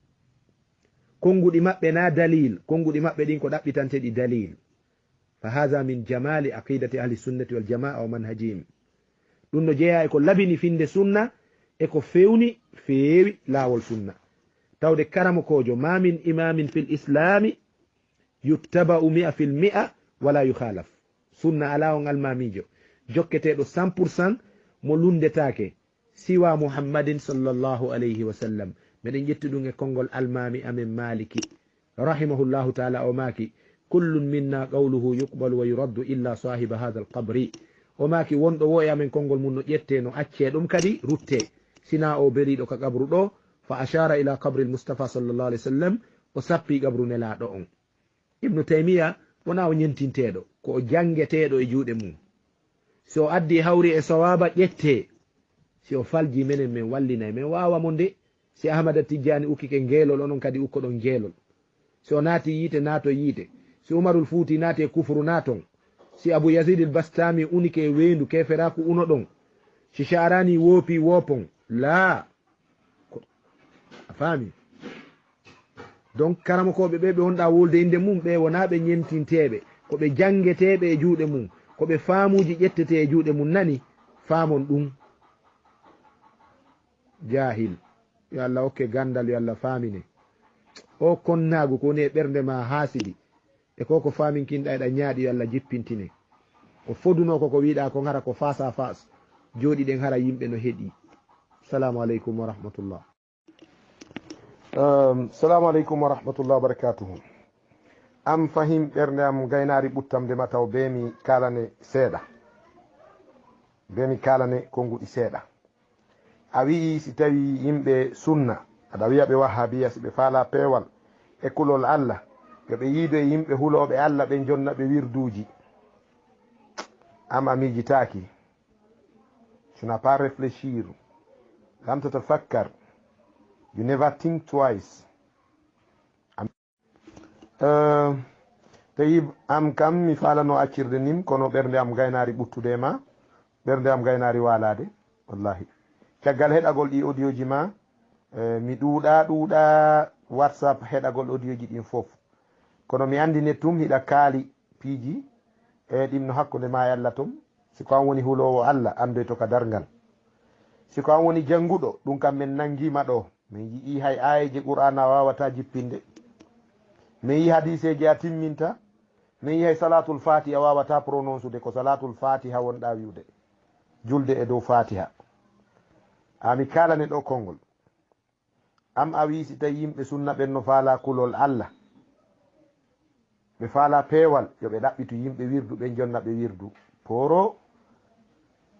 Konnguɗi maɓɓe na dalil, konnguɗi maɓɓe ɗin ko ɗaɓɓitanteɗi dalil. Fa haza min jamali aqidati ahli sunnati wal jamaa wa manhajihim. Ɗum no jeyaa e ko labini finde sunna e ko fewni feewi laawol sunna. Tawde karamokoojo, ma min imamin fil islami yuttaba'u mi'a fil mi'a wala yukhalaf. Sunna alaa on almaamiijo jokketeeɗo cent pour cent mo lunndetaake, siwa Muhammadin sallallahu alayhi wa sallam. Meɗen ƴetti ɗum e konngol almaami amen Maaliki, rahimahullahu taala, o maaki, "Kullun minna qawluhu yuqbalu wa yuraddu illa sahiba hadha al-qabri." O maaki, "Wonɗo wo e amen konngol mum no ƴettee, no accee, ɗum kadi ruttee, sinaa o beriiɗo ka qabru ɗo." Fa ashara ila qabri al-Mustafa sallallahu alayhi wa sallam, o sappi qabru Nelaaɗo on. Ibnu Taymiya wonaa o ñentinteeɗo, ko o janngeteeɗo e juuɗe mum. Si o addii hawri e sawaaba, ƴettee. Si o faljii, menen men wallinay, men waawa mo nde. Si Ahmada Tijjaani ukkike ngeelol, onon kadi ukkoɗon ngeelol. Si o naati yiite, naato yiite. Si Umarul Fuuti naati e kufru, naaton. Si Abu Yazid al Bastami unike e weendu keeferaaku, unoɗon. Si Sha'rani woopi, woopon. Laa. Ko, a faami? Donc, karamokooɓe ɓe, ɓe wonɗaa wowlude innde mum, ɓe wonaa ɓe ñentinteeɓe. Ko ɓe janngeteeɓe e juuɗe mum. Ko ɓe faamuuji ƴettetee e juuɗe mum, nani? Faamon ɗum. Jaahil. Yo Allah okke ganndal, yo Allah faamine. O konnaagu ko woni e ɓernde ma haasidi. E ko ko faaminkinɗaa eɗa ñaaɗi, yo Allah jippintine. Ko fodunoo ko, ko wiɗaa kon hara ko face à face. Jooɗiɗen hara yimɓe no heɗii. Salaamu aleykum wa rahmatullah. Ehm, salaamu aleykum wa rahmatullah wa barakatuhu. Am fahim ɓernde am gaynaari ɓuttam de mataw be mi kaalane seeɗa. Be mi kaalane konnguɗi seeɗa. A wi'i si tawi yimɓe sunna, aɗa wi'a ɓe wahhabiya, si ɓe faalaa peewal e kulol Allah, yo ɓe yiido e yimɓe hulooɓe Allah ɓe jonna ɓe wirduuji. Am a miijitaaki. Tu n'as pas réfléchir. Lam tatafakkar. You never think twice. Eh, Tayib, am kam mi faalano accirde nim, kono ɓernde am gaynaari ɓuttude e ma, ɓernde am gaynaari waalaade, wallahi. Caggal heɗagol ɗi audio ji ma, eh, mi ɗuuɗa, ɗuuɗa WhatsApp heɗagol audio ji ɗin fof. Kono mi anndi nettum hiɗa kaali piiji, e ɗim no hakkunde ma e Allah ton. Si ko an woni huloowo Allah, anndoyto ka darngal. Si ko an woni jannguɗo, ɗum kam men nanngiima ɗo. Min yi'ii hay aayeeje Qur'aana a waawataa jippinde. Min yi'ii hadiiseeje a timminta. Min yi'ii hay Salaatul Faatiha a waawataa prononsude, ko Salaatul Faatiha wonɗaa wi'ude. Julde e dow Faatiha. A mi kaalane ɗo konngol. Am a wi'i si tawi yimɓe sunna ɓen no faalaa kulol Allah, ɓe faalaa peewal, yo ɓe ɗaɓɓitu yimɓe wirdu, ɓen jonna ɓe wirdu. Pooro,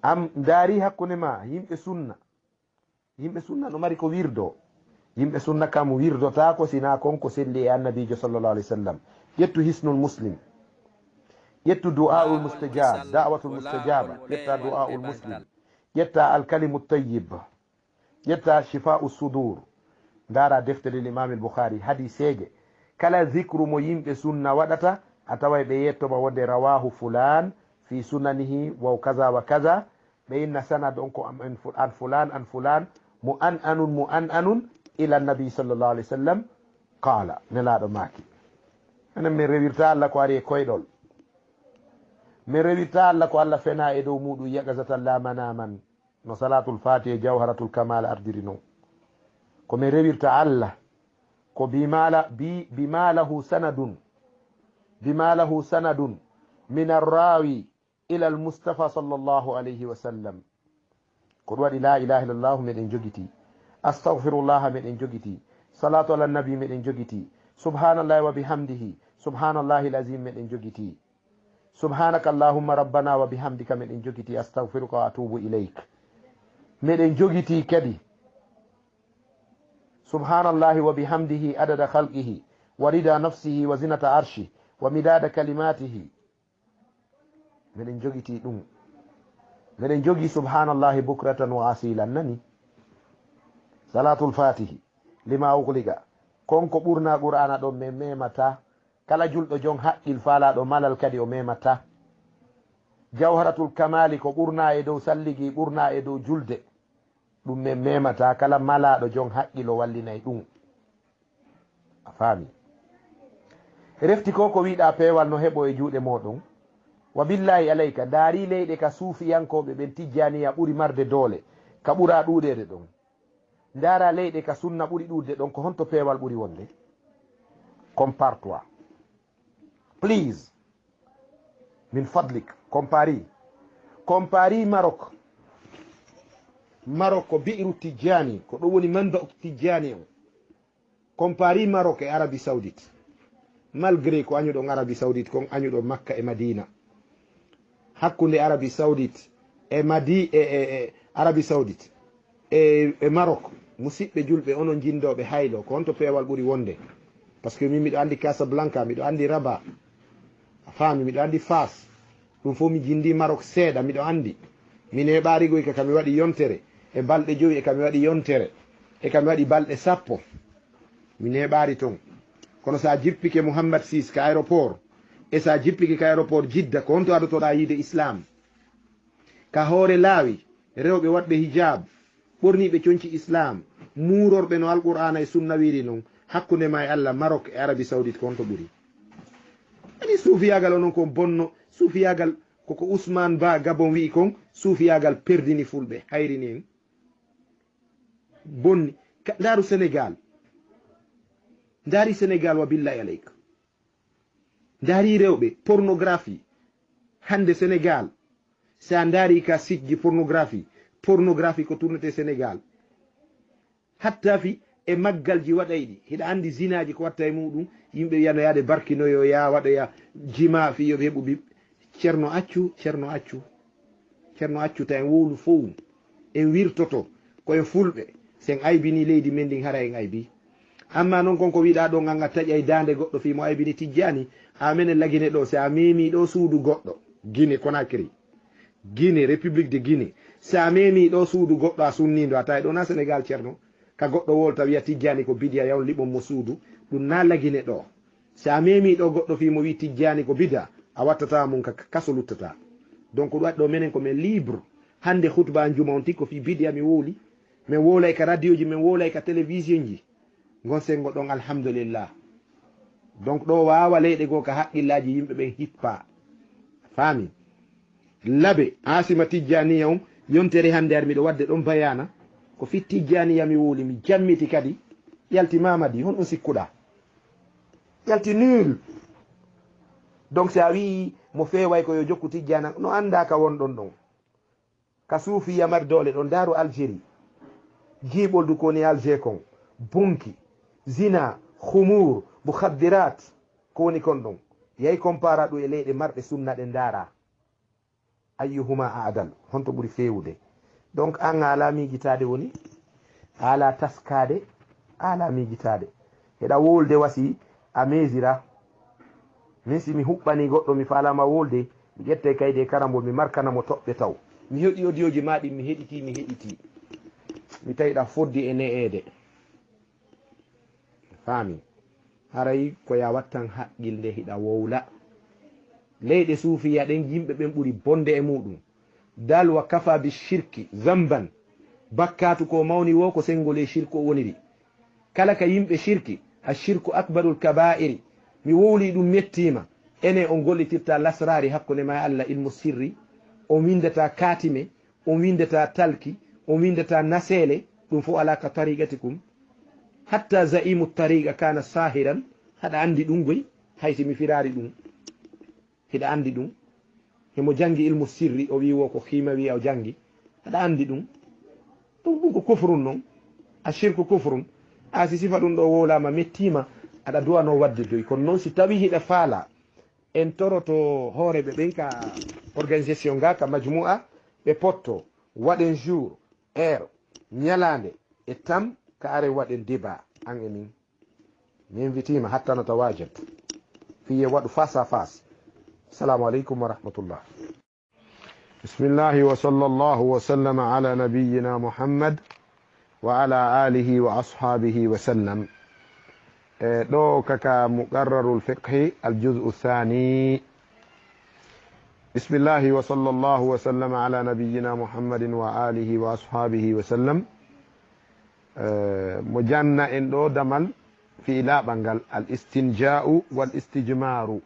am ndaari hakkunde ma, yimɓe sunna. Yimɓe sunna no mari ko wirdo. Yimɓe sunna kam wirdotaako sinaa kon ko selli e Annabiijo sallallahu alayhi wa sallam. Ƴettu Hisnul Muslim. Ƴettu Du'aul Mustajab, Da'watul Mustajaba. Ƴetta Du'aul Muslim. Ƴetta Al Kalimu Tayyib. Ƴetta Shifa'u Sudur. Ndaara deftere Imam Al Bukhari, hadiseeje. Kala zikru mo yimɓe sunna waɗata, a taway ɓe yetto ma wonde rawahu fulan fi sunanihi wa kaza wa kaza. Ɓe inna sanad on ko am-, en fu-, an fulan, an fulan, mu an anun, mu an anun, ila nabi sallallahu alaihi wasallam, qala, Nelaaɗo maaki. Enen min rewirta Allah ko ari e koyɗol. Min rewirta Allah ko Allah fena e dow muɗum yaqazatan la manaman. No Salatul Fatiha e Jawharatul Kamal ardiri non. Ko min rewirta Allah ko bima la-, bi-, bima lahu sanadun, bima lahu sanadun min arrawi ila al-Mustafa sallallahu alayhi wa sallam. Ko ɗum waɗi la ilaha illallah meɗen jogiti. Astaghfirullah meɗen jogiti. Salatu ala nabi meɗen jogiti. Subhanallahi wa bihamdihi. Subhanallahi al-azim meɗen jogiti. Subhanaka Allahumma rabbana wa bihamdika meɗen jogiti. Astaghfiruka wa atubu ilayk. Meɗen jogiti kadi. Subhanallahi wa bihamdihi adada khalqihi wa rida nafsihi wa zinata arshi wa midada kalimatihi. Meɗen jogiti ɗum. Meɗen jogi subhanallahi bukratan wa asilan nani. Salatul Fatihi. Lima ughliqa. Kon ko ɓurna Qur'ana ɗon men memata. Kala julɗo jon haqqil faalaɗo malal kadi o memata. Jawharatul Kamali ko ɓurna e dow salligi, ɓurna e dow julde. Ɗum men memata kala malaɗo jon haqqil o wallinay ɗum. A faami? Refti ko ko wiɗa peewal no heɓo e juuɗe moɗon. Wa billahi alayka, ndaari leyɗe ka suufiyankooɓe ɓen tijjaniya ɓuri marde doole, ka ɓura ɗuuɗeede ɗon. Ndaara leyɗe ka sunna ɓuri ɗuuɗde ɗon, ko honto peewal ɓuri wonde? Compare-toi. Please. Min fadlik, compare. Compare Maroc. Maroc ko bi'ru tijjani, ko ɗo woni manba tijjani on. Compare Maroc e Arabie Saoudite. Malgré ko añuɗon Arabie Saoudite kon, añuɗo Makka e Madina. Hakkunde Arabie Saoudite e Madi-, e, e, e Arabie Saoudite e, e Maroc, musiɓɓe julɓe, onon jindoɓe haylo, ko honto peewal ɓuri wonde? Parce que min miɗo andi Casablanca, miɗo andi Rabat. A faami, miɗo andi Fas. Ɗum fof mi jindi Maroc seeɗa, miɗo andi. Mi neeɓaari goy ka, ka mi waɗi yontere. E balɗe jowi e ka mi waɗi yontere. E ka mi waɗi balɗe sappo. Mi neeɓaari ton. Kono sa jippike Mouhammad Sis ka aéroport, e sa jippike ka aéroport Jidda, ko honto adotoɗa yiide Islam? Ka hoore laawi, rewɓe waɗɓe hijab, ɓorniiɓe conci Islam, muurorɓe no Alqur'aana e Sunna wiiri non, hakkunde ma e Allah, Maroc e Arabie Saoudite, ko honto ɓuri? Ani suufiyaagal onon kon bonno, suufiyaagal koko Ousmane Ba Gabon wi'i kon, suufiyaagal perdini fulɓe, hayrini en. Bonni. Ka, ndaaru Sénégal. Ndaari Sénégal, wa billahi aleyk. Ndaari rewɓe, pornographie. Hannde Sénégal, si a ndaari ka sitji pornographie, pornographie ko tournete Sénégal. Hatta fi e maggalji waɗayɗi. Hiɗa anndi zinaaji ko watta e muɗum, yimɓe wiyano yaade barkinoyo, ya waɗoya jima fi yo ɓe heɓu bi-, Ceerno accu, Ceerno accu. Ceerno accu ta en wowlu fow. En wirtoto ko en fulɓe. Si en aybini leydi men ndin, hara en aybi. Amma non kon ko wiɗa ɗon, an a taƴay daande goɗɗo fii mo aybini Tijjaani. A menen Lagine ɗo, si a memi ɗo suudu goɗɗo, Gine Konakiri, Gine, République de Guinée, si a memi ɗo suudu goɗɗo a sunnindo, a tawi ɗo na Sénégal, Ceerno? Ka goɗɗo wolta wiya Tijjaani ko bidiya, yaw liɓon mo suudu, ɗum na Lagine ɗo. Si a memi ɗo goɗɗo fii mo wi Tijjaani ko bida, a wattata mum ka ka kaso luttata. Donc ɗum waɗi ɗo menen ko men libre. Hannde khutba an juma on tigi ko fii bidiya mi wowli. Men wowlay ka radioji, men wowlay ka télévision ji. Ngon sengo ɗon, alhamdulillah. Donc ɗo waawa leyɗe goo ka haqqillaaji yimɓe ɓen hippa. Faami? Labe, Asima Tijjaaniya on, yontere hannde ar miɗo waɗde ɗon bayaana. Ko fii Tijjaaniya mi wowli, mi jammiti kadi. Yalti Mamadi, honɗum sikkuɗaa? Yalti nul. Donc si a wi'i mo feeway ko yo jokku Tijjaana, no anndaa ka wonɗon ɗon. Ka suufiya mari doole ɗon, ndaaru Algérie. Jiiɓoldu ko woni Alger kon. Bonki, zina, khumur, mukhaddirat, ko woni kon ɗon. Yay compara ɗum e leyɗe marɗe sunna ɗen, ndaara. Ayyuhuma a'dal, honto ɓuri feewude? Donc an a alaa miijitaade woni, a alaa taskaade, a alaa miijitaade. Heɗa wowlde wasi a meesira. Min si mi huɓɓanii goɗɗo mi faalaama wowlde, mi ƴettay kaydi e karambol mi markana mo toɓɓe taw. Mi heɗii odiyooji maa ɗin, mi heɗitii, mi heɗitii. Mi tawi ɗa foddi e ne'eede. Faami. Haray ko ya wattan haqqilde hiɗa wowla. Leyɗe suufiya ɗen yimɓe ɓen ɓuri bonde e muuɗum. Dal wa kafa bi shirki zamban. Bakkaatu ko mawni wo ko sengo ley shirku o woniri. Kala ka yimɓe shirki, a shirku akbarul kabaa'iri. Mi wowlii ɗum mettiima. Enen on gollitirta lasraari hakkunde ma e Allah ilmu sirri. On winndata kaatime, on winndata talki, on winndata naseele, ɗum fof alaa ka tariqatikum. Hatta za'imu tariqa kana sahiran, haɗa anndi ɗum goy, hay si mi firaari ɗum. Hiɗa anndi ɗum? Himo janngi ilmu sirri, o wi'i wo ko kiima wi'a o janngi. Aɗa anndi ɗum? Ɗum, ɗum ko kufrun non. A shirku kufrun. A si sifa ɗum ɗo wowlaama mettiima, aɗa duwanoo waɗde doy. Kono non si tawii hiɗa faala, en toroto hooreeɓe ɓen ka organisation nga, ka majmu'a, ɓe potto, waɗen jour, heure, ñalaande e tam, ka are waɗen débat, an e min. Mi invitiima hatta na tawajad. Fiye waɗu face à face. Assalamu alaikum wa rahmatullah. Bismillahi wa sallallahu wa sallama ala nabiyyina Muhammad wa ala alihi wa ashabihi wa sallam. E ɗo kaka muqarrarul fiqhi al juz'u thani. Bismillahi wa sallallahu wa sallama ala nabiyyina Muhammadin wa alihi wa ashabihi wa sallam. Eh, mo janna en ɗo damal fi'ilaaɓal ngal, al istinja'u wal istijmaru.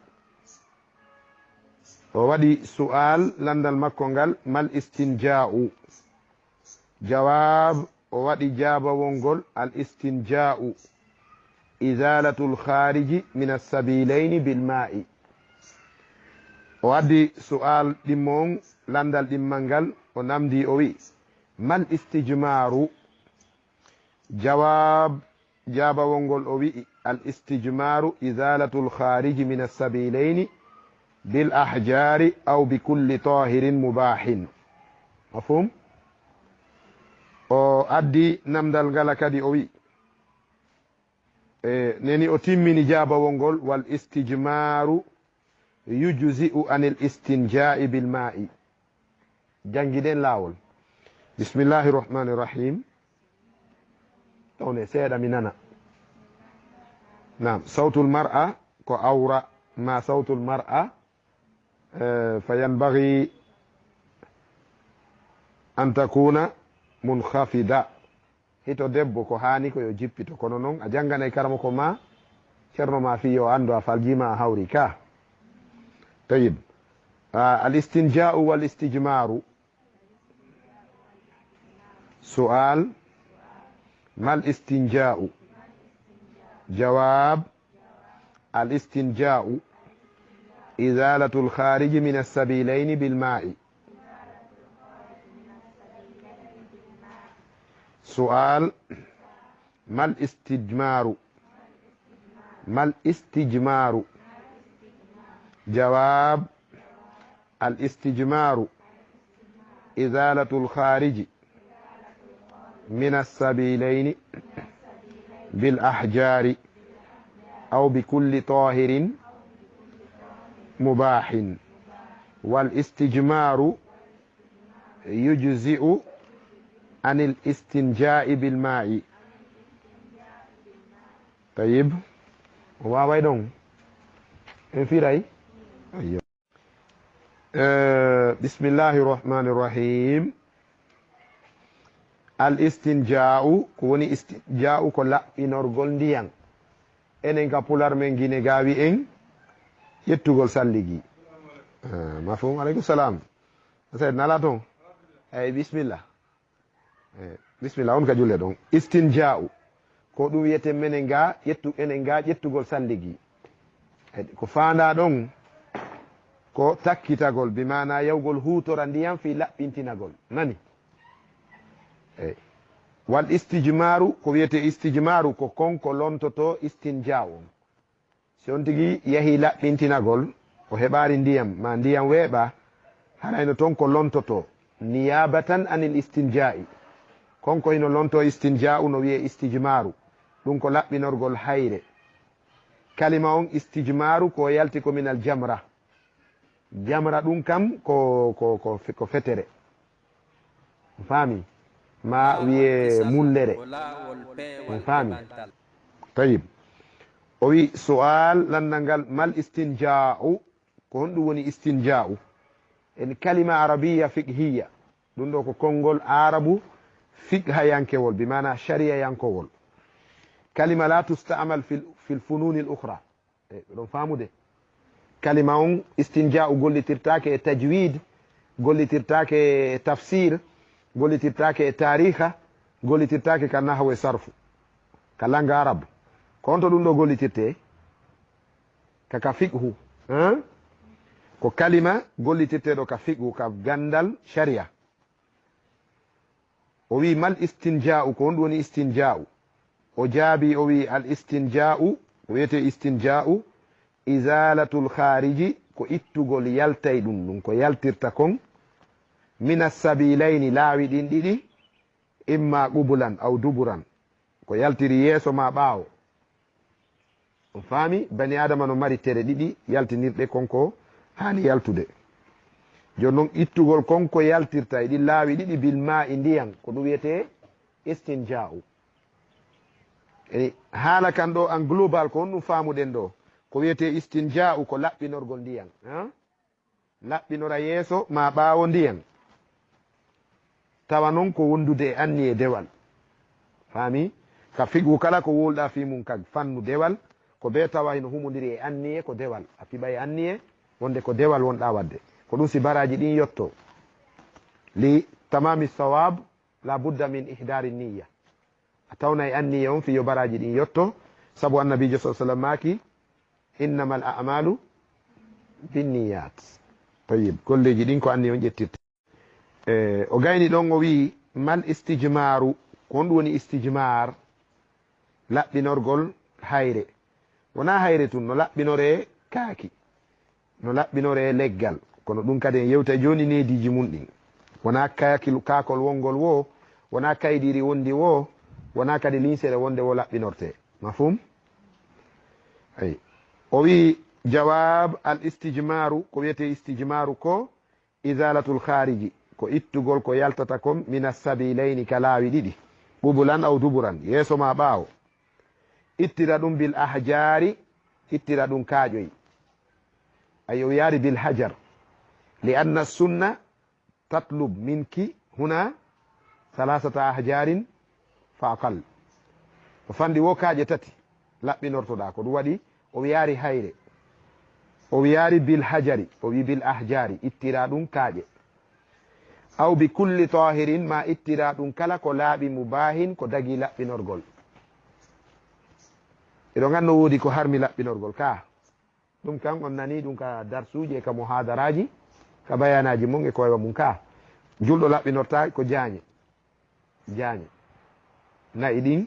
O waɗi su'al, landal makko ngal, mal istinja'u? Jawab, o waɗi jaabawol ngol, al istinja'u izalatul khariji min assabilayni bil ma'i. O addi su'al ɗimmo on, landal ɗimmal ngal, o namdi, o wi'i, mal istijmaru? Jawab, jaabawol ngol o wi'i, al istijmaru izalatul khariji min assabilayni bil ahjari aw bi kulli tahirin mubahin. Mafhum? O addi namdal ngala kadi o wi'i, e, neni o timmini jaabawol ngol, wal istijmaru yujzi'u anil istinja'i bil ma'i. Janngiɗen laawol. Bismillahi rahmani rahim. Ɗowne seeɗa mi nana. Naam, sawtul mar'a ko awra, ma sawtul mar'a, eh, fa yanbaghi an takuna munkhafida. Hito debbo ko haani ko yo jippito, kono noon a jannganay karamoko ma, ceerno ma fii yo anndu a faljiima a hawri ka. Tayyib. Ah, al istinja'u wal istijmaru. Su'al, mal istinja'u? Jawab, al istinja'u izalatul khariji min assabilayni bil ma'i. Su'al, mal istijmaru? Mal istijmaru? Jawab, al istijmaru izalatul khariji min assabilayni bil ahjari aw bi kulli tahirin mubahin. Wal istijmaru yujzi'u anil istinja'i bil ma'i. Tayyib. O waaway ɗon. En firay? Ayyo. Eh, bismillahi rahmani rahim. Al istinja'u, ko woni istinja'u ko laɓɓinorgol ndiyan. Enen ka pular men Gine ga wi'en ƴettugol salligi. Ah, mafhum? Aleykum salam. Seydi, nala toon? Eyi, bismillah. Eh, bismillah, on ka julle ɗon. Istinja'u. Ko ɗum wiyeten menen ga ƴettu-, enen ga ƴettugol salligi. Eh, ko faanda ɗon ko takkitagol, bi maana yawgol huutora ndiyam fii laɓɓintinagol. Nani? Eh. Wal istijmaru, ko wiyete istijmaru, ko kon ko lontoto istinja'u on. Si on tigi yahii laɓɓintinagol, o heɓaali ndiyam, maa ndiyam weeɓa, harayno toon ko lontotoo, niyaabatan anil istinjaa'i. Kon ko hino lontoo istinjaa'u no wi'ee istijmaaru, ɗum ko laɓɓinorgol hayre. Kalima on istijmaru ko yalti ko minal jamra. Jamra ɗum kam ko, ko, ko, ko fetere. On faami? Ma wiye mullere. On faami? Tayib. O wi su'al lannal ngal, mal istinja'u? Ko honɗum woni istinja'u? En kalima arabiya fiqhiya. Ɗum ɗo ko konngol arabu fiqhayankewol, bi maana shariyayankowol. Kalima la tusta'mal fil, fil fununil ukhra. E, ɗon faamude. Kalima on istinja'u gollitirtaake e tajwid, gollitirtaake e tafsir, gollitirtaake e taariha, gollitirtaake ka nahwu e sarfu. Ka langa arab. Ko honto ɗum ɗo gollitirte? Ka, ka fiqhu. Hein? Ko kalima gollitirteeɗo ka fiqhu, ka gandal sharia. O wi, mal istinja'u, ko honɗum woni istinja'u? O jaabi, o wi, al istinja'u, ko wiyete istinja'u, izalatul khariji, ko ittugol yaltay ɗum, ɗum ko yaltirta kon, minas sabilayni, laawi ɗin ɗiɗi, imma qubulan aw duburan, ko yaltiri yeeso ma ɓaawo. On faami? Bani Aadama no mari tere ɗiɗi yaltinirɗe kon ko haani yaltude. Jooni non, ittugol kon ko yaltirta e ɗin laawi ɗiɗi bil maa'i, ndiyan, ko ɗum wiyetee istinjaa'u. E haala kan ɗo en global, ko honɗum faamuɗen ɗo? Ko wiyetee istinjaa'u ko laɓɓinorgol ndiyan, han? Laɓɓinora yeeso ma ɓaawo ndiyan. Tawa non ko wondude e anniye dewal. Faami? Ka fiqhu kala ko wowluɗaa fii mun ka fannu dewal, ko bee tawa hino humondiri e anniye ko dewal. A fiɓay anniye wonde ko dewal wonɗaa waɗde. Ko ɗum si baraaji ɗin yotto. Li tamami sawab, la budda min ihdari niyya. A tawnay anniye on fii yo baraaji ɗin yotto, sabu Annabiijo sallallaahu alayhi wa sallam maaki, "Innamal a'malu binniyat." Tayyib, golleeji ɗin ko anniye on ƴettirte. E, o gayni ɗon, o wi'i, "Mal istijmaru?" Ko honɗum woni istijmar? Laɓɓinorgol hayre. Wonaa hayre tun, no laɓɓinoree kaaki. No laɓɓinoree leggal, kono ɗum kadi en yewtay jooni neediiji mun ɗin. Wonaa kaakil-, kaakol wongol woo, wonaa kaydiiri wondi woo, wonaa kadi linsere wonde woo laɓɓinortee. Mafhum? Ay. O wi'i, jawaab, al istijmaaru, ko wiyetee istijmaaru ko izalatul khariji, ko ittugol ko yaltata kon mina sabilayni, ka laawi ɗiɗi, qubulan aw duburan, yeeso maa ɓaawo. Ittira ɗum bil ahjaari, ittira ɗum kaaƴoy. Ay, o wiyaari bil hajar. Li anna sunna tatlub minki huna salasata ahjarin fa aqal. O fanɗi wo kaaƴe tati laɓɓinortoɗaa. Ko ɗum waɗi o wiyaari hayre. O wiyaari bil hajari, o wi bil ahjaari, ittira ɗum kaaƴe. Aw bi kulli tahirin, ma ittira ɗum kala ko laaɓi, mubahin, ko dagi laɓɓinorgol. Eɗon anndi no woodi ko harmi laɓɓinorgol ka. Ɗum kan on nanii ɗum ka darsuuji e ka muhaadaraaji, ka bayaanaaji mon e koywa mum ka. Julɗo laɓɓinorta ko jaañe. Jaañe. Na'i ɗin,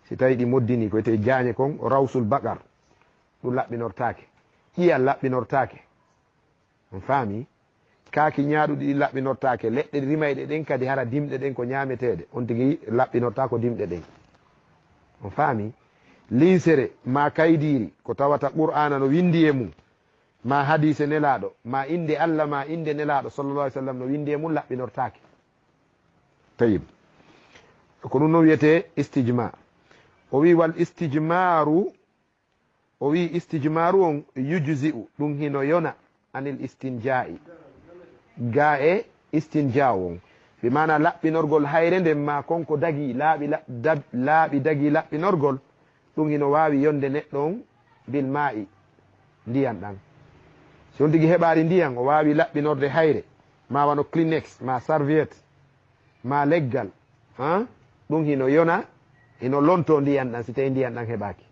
si tawi ɗi moddini, ko wiyetee jaañe kon, rawsul baqar. Ɗum laɓɓinortaake. Ƴiyal laɓɓinortaake. On faami? Kaaki ñaaɗuɗi ɗin laɓɓinortaake. Leɗɗe rimayɗe ɗen kadi hara dimɗe ɗen ko ñaameteeɗe. On tigi laɓɓinortaako dimɗe ɗen. On faami? Linsere maa kaydiiri ko tawata Qur'aana no winndi e mum, maa hadiise Nelaaɗo, maa innde Alla, maa innde Nelaaɗo sallallaahu alayhi wa sallam no winndi e mum laɓɓinortaake. Tayyib. Ko ɗum non wiyetee istijmaa. O wi'i, wal istijmaaru, o wi'i, istijmaaru on yujzi'u, ɗum hino yona, anil istinjaa'i, gaa e istinjaa'u on. Bi maana laɓɓinorgol hayre nden maa kon ko dagii, laaɓi la-, dab-, laaɓi dagii laɓɓinorgol, ɗum hino waawi yonde neɗɗo on bil maa'i, ndiyan ɗan. Si on tigi heɓaali ndiyan, o waawi laɓɓinorde hayre, maa wano Kleenex, maa serviette, maa leggal, han? Ɗum hino yona, hino lontoo ndiyan ɗan, si tawii ndiyan ɗan heɓaaki.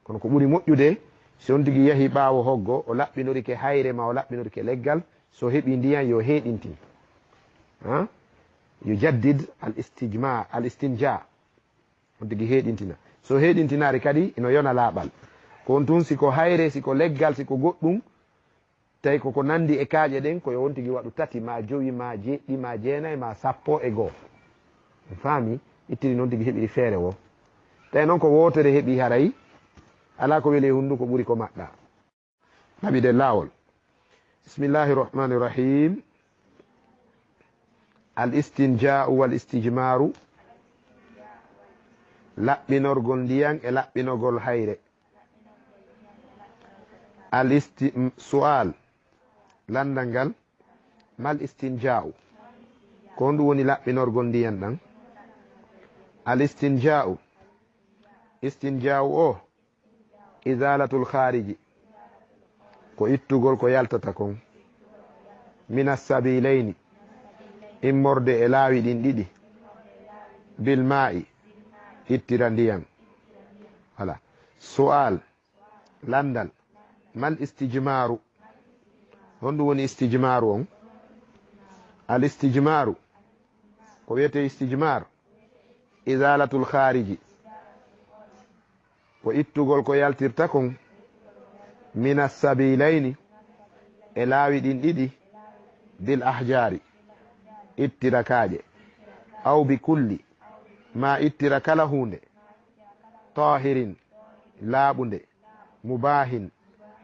Kono ko ɓuri moƴƴude, si on tigi yahi ɓaawo hoggo, o laɓɓinorike hayre maa o laɓɓinorike leggal, so heɓii ndiyan, yo heeɗintin. Han? Yo jaddid al istijma, al istinja. On tigi heeɗintina. So heeɗintinaari kadi, ino yona laaɓal. Ko on tun, si ko hayre, si ko leggal, si ko goɗɗum, tawi ko ko nanndi e kaaƴe ɗen, ko yo on tigi waɗu tati, maa jowi, maa jeɗɗi, maa jeenay, maa sappo e goo. On faami? Ittiri non tigi heɓiri feere woo. Tawi non ko wootere heɓi haray, Alaa ko weli e hunnduko ɓuri ko maɗɗa. Naɓi ɗen laawol. Bismillahi rahmani rahim. Al istinjaa'u wal istijmaaru. Laɓɓinorgol ndiyan e laɓɓinogol hayre. Al isti-, m-, su'al. Lanndal ngal. Mal istinjaa'u. Ko honɗum woni laɓɓinorgol ndiyan ɗan? Al istinjaa'u. Istinjaa'u o. Izalatul khariji, ko ittugol ko yaltata kon. Minas sabilayni, immorde e laawi ɗin ɗiɗi. Bil ma'i, ittira ndiyan. Voilà. Su'al, lanndal. Mal istijmaru? Honɗum woni istijmaru on? Al istijmaru, ko wiyetee istijmar? Izalatul khariji, ko ittugol ko yaltirta kon. Minas sabilayni, e laawi ɗin ɗiɗi. Bil ahjari, ittira kaaƴe. Aw bi kulli, ma ittira kala huunde. Tahirin, laaɓunde. Mubahin,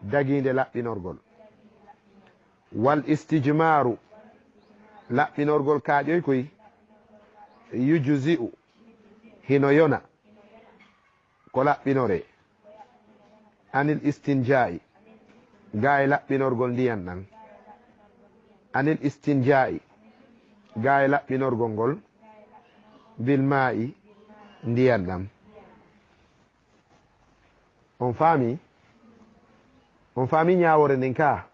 dagiinde laɓɓinorgol. Wal istijmaru, laɓɓinorgol kaaƴoy koy. Yujzi'u, hino yona. Ko laɓɓinoree? Anil istinjaa'i, gaa e laɓɓinorgol ndiyan ɗan. Anil istinjaa'i, gaa e laɓɓinorgol ngol. Bil ma'i, ndiyan ɗan. On faami? On faami ñaawoore nden ka?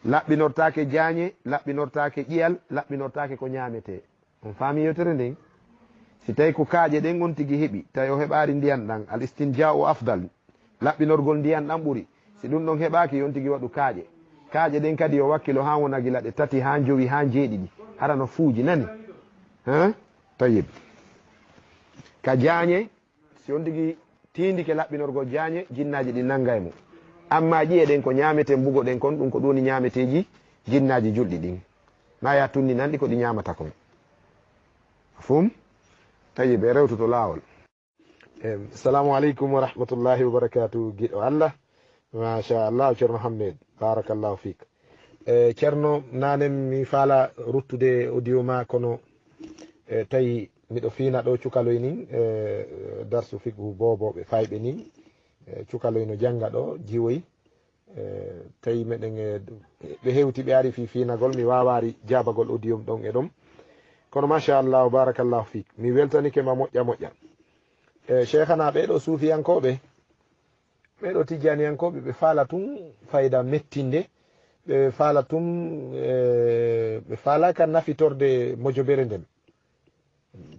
Laɓɓinortaake jaañe, laɓɓinortaake ƴiyal, laɓɓinortaake ko ñaametee. On faami yewtere nden? Si tawi ko kaaƴe ɗen on tigi heɓi, tawi o heɓaari ndiyan ɗan, al istinjaa'u afdal. Laɓɓinorgol ndiyan ɗan ɓuri. Si ɗum ɗon heɓaaki, yo on tigi waɗu kaaƴe. Kaaƴe ɗen kadi yo wakkilo haa wona gila ɗe tati, haa jowi, haa jeeɗiɗi. Hara no fuuji, nani? Hein? Tayyib. Ka jaañe, si on tigi tiindike laɓɓinorgol jaañe, jinnaaji ɗin nanga e mum. Amma ƴiye ɗen ko ñaameten, bugo ɗen kon, ɗum ko ɗum woni ñaameteeji jinnaaji julɗi ɗin. Na ya tunni nanɗi ko ɗi ñaamata kon. Mafhum? Tayyib, e rewtoto laawol. Em, assalamu aleykum wa rahmatullahi wa barakatuh, giɗo Allah. Machallah, Ceerno Hammed, barakallahu fik. E, Ceerno, nanen mi faala ruttude audio ma, kono, e, tawi miɗo fiina ɗo cukaloy nin, e, darsu fiqhu boobooɓe fayɓe nin, e, cukaloy no jannga ɗo, jiwoy. E, tawi meɗen e, ɓe hewti, ɓe ari fii fiinagol, mi waawaari jaabagol audio ɗon e ɗon. Kono machallah, barakallahu fik. Mi weltanike ma moƴƴa moƴƴa. E, Cheikhana, ɓee ɗo suufiyankooɓe, ɓee ɗo tijjaaniyankooɓe, ɓe faala tun fayda mettinde, ɓe faala tun, e, ɓe faalaaka nafitorde mojobere nden.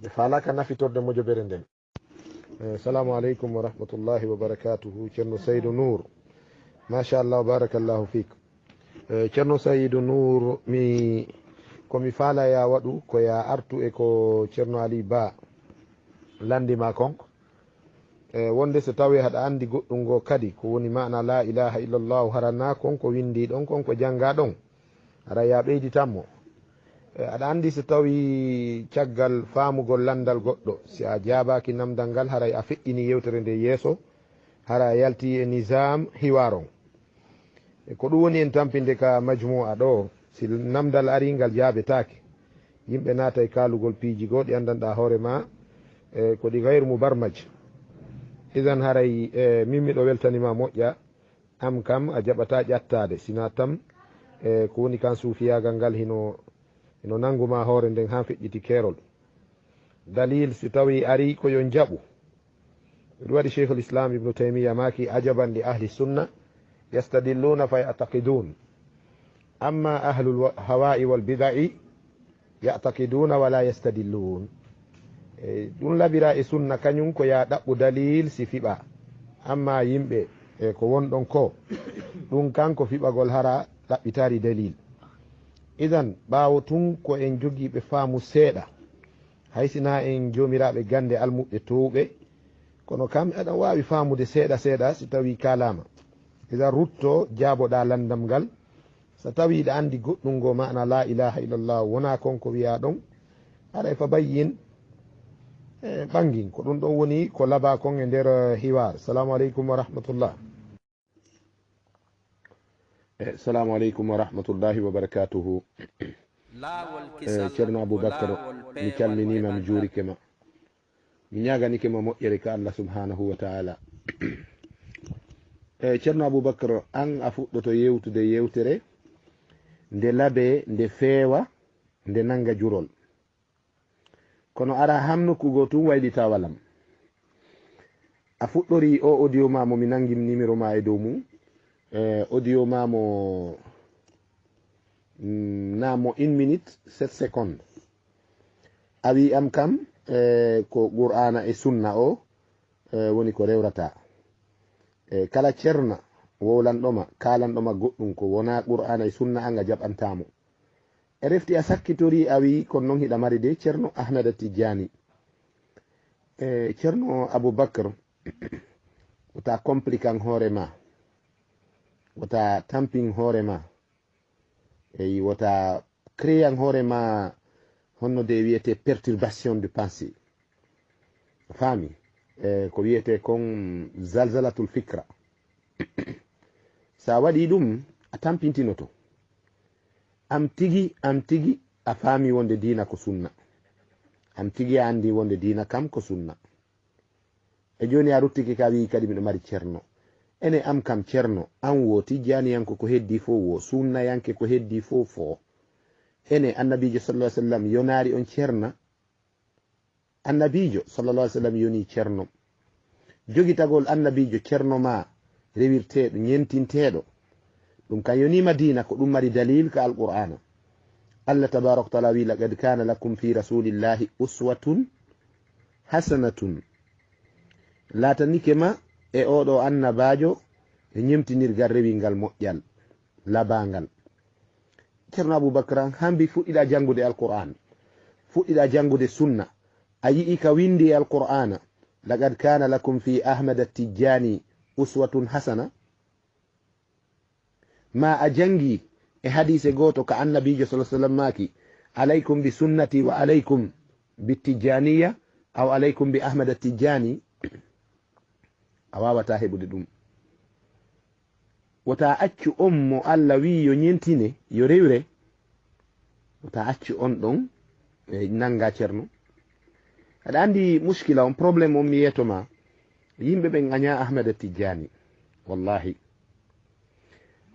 Ɓe faalaaka nafitorde mojobere nden. Eh, salamu aleykum wa rahmatullahi wa barakatuhu, Ceerno Saydu Nuur. Machallah, barakallahu fik. Eh, Ceerno Saydu Nuur, mi, ko mi faala ya waɗu, ko ya artu e ko Ceerno Ali Ba lanndi ma kon. Eh, wonde so tawi haɗa anndi goɗɗum ngo kadi, ko woni maana la ilaha illallahu, hara na kon ko winndi ɗon, kon ko jannga ɗon. Hara ya ɓeyditan mo. E, aɗa anndi so tawi caggal faamugol lanndal goɗɗo, si a jaabaaki namndal ngal, haray a feƴƴini yewtere nde yeeso, hara a yalti e nizaam hiwaar on. E, ko ɗum woni en tampinde ka majmu'a ɗo, si namndal ari ngal jaabetaake, yimɓe naatay kaalugol piiji goo ɗi anndanɗaa hoore ma, e, ko ɗi gayru mubarmaj. Idan haray, e, min miɗo weltani ma moƴƴa, am kam a jaɓataa ƴattaade, sinaa tan, e, ko woni kan suufiyaagal ngal hino, hino nanngu ma hoore nden haa feƴƴiti keerol. Dalil si tawi arii ko yo njaɓu. Ɗum waɗi Cheikhul Islam Ibnu Taymiya maaki, "Ajaban li ahli sunna, yastadilluna fa ya'taqidun. Amma ahlul wa-, hawa'i wal bida'i, ya'taqiduna wala yastadillun." E, ɗum labira e sunna, kañum ko ya ɗaɓɓu dalil si fiɓa. Amma yimɓe, e, ko wonɗon ko, ɗum kanko fiɓagol hara ɗaɓɓitaari dalil. Idan, ɓaawo tun ko en jogiiɓe faamu seeɗa, hay sinaa en joomiraaɓe gannde almuɓɓe toowɓe, kono kam aɗa waawi faamude seeɗa seeɗa si tawii kaalaama. Idan rutto, jaaboɗaa lanndam ngal. So tawii hiɗa anndi goɗɗum ngo maana laa ilaaha illallah wonaa kon ko wiyaa ɗon, haray fa bayyin. e ɓangin. Ko ɗum ɗon woni ko labaa kon e nder, eh, hiwaar. Salamu aleykum wa rahmatullah. Eh, salamu aleykum wa rahmatullahi wa barakatuhu. Laawol Eh, kisal Ceerno ko Abubakar, laawol mi peewal calminiima, mi wayɓannde juurike ma. Mi ñaaganike ma moƴƴere ka Allah subhanahu wa ta'ala. Eh, Ceerno Abubakar, an a fuɗɗoto yewtude yewtere nde laɓe, nde feewa, nde nannga jurol. Kono ara hamnukugo tun waylita walam. A fuɗɗori o audio ma mo mi nangi numéro ma e dow mum. Eh, audio ma mo, mm, na mo une minute, sept secondes. A wi am kam, eh, ko Qur'ana e Sunna o, eh, woni ko rewrata. Eh, kala ceerno wowlanɗoma, kalanɗoma goɗɗum ko wona Qur'ana e Sunna, an a jaɓantamo. E refti a sakkitori a wi kon non hiɗa mari de Ceerno Ahmada Tijjani. Eh, Ceerno Abubakar, wota compliquan hoore ma. Wota tampin hoore ma. Eyi, wota créan hoore ma honno de wiyete perturbation de pensée. A faami? Eh, ko wiyete kon zalzalatul fikra. Sa waɗi ɗum, a tampintinoto. Am tigi, am tigi, a faami wonde diina ko sunna. Am tigi a andi wonde diina kam ko sunna. E jooni a ruttike ka wi'i kadi miɗo mari ceerno. Ene am kam ceerno, an wo tijjaniyanko ko heddi fof wo, sunnayanke ko heddi fof fof. Ene Annabiijo sallallahu alaihi wasallam yonaari on ceerna? Annabiijo sallallahu alaihi wasallam yoni ceerno. Jogitagol Annabiijo ceerno ma rewirteeɗo, ñentinteeɗo, ɗum kan yoni Madiina, ko ɗum mari dalil ka Alqur'aana. Allah tabaaraka wa ta'ala wi, "Laqad kana lakum fi rasulillahi uswatun hasanatun." Laatanike ma e oɗo annabaajo e ñemtinirgal rewingal moƴƴal, labangal. Ceerno Abubakar, an hambi fuɗɗiɗa janngude Alqur'aan, fuɗɗiɗa janngude sunna, a yi'i ka windi e Alqur'aana, "Laqad kana lakum fi Ahmada Tijjani uswatun hasana." Ma a janngi e hadiise gooto ka Annabiijo sallallahu alaihi wasallam maaki, "Alaikum bi sunnati wa alaikum bi Tijjaniya, aw alaikum bi Ahmada Tijjani." A waawata heɓude ɗum. Wota accu on mo Allah wi yo ñentine, yo rewre. Wota accu on ɗon, e, nanga ceerno. Aɗa andi muskila on, problème on mi yeeto ma. Yimɓe ɓen aña Ahmada Tijjani. Wallahi.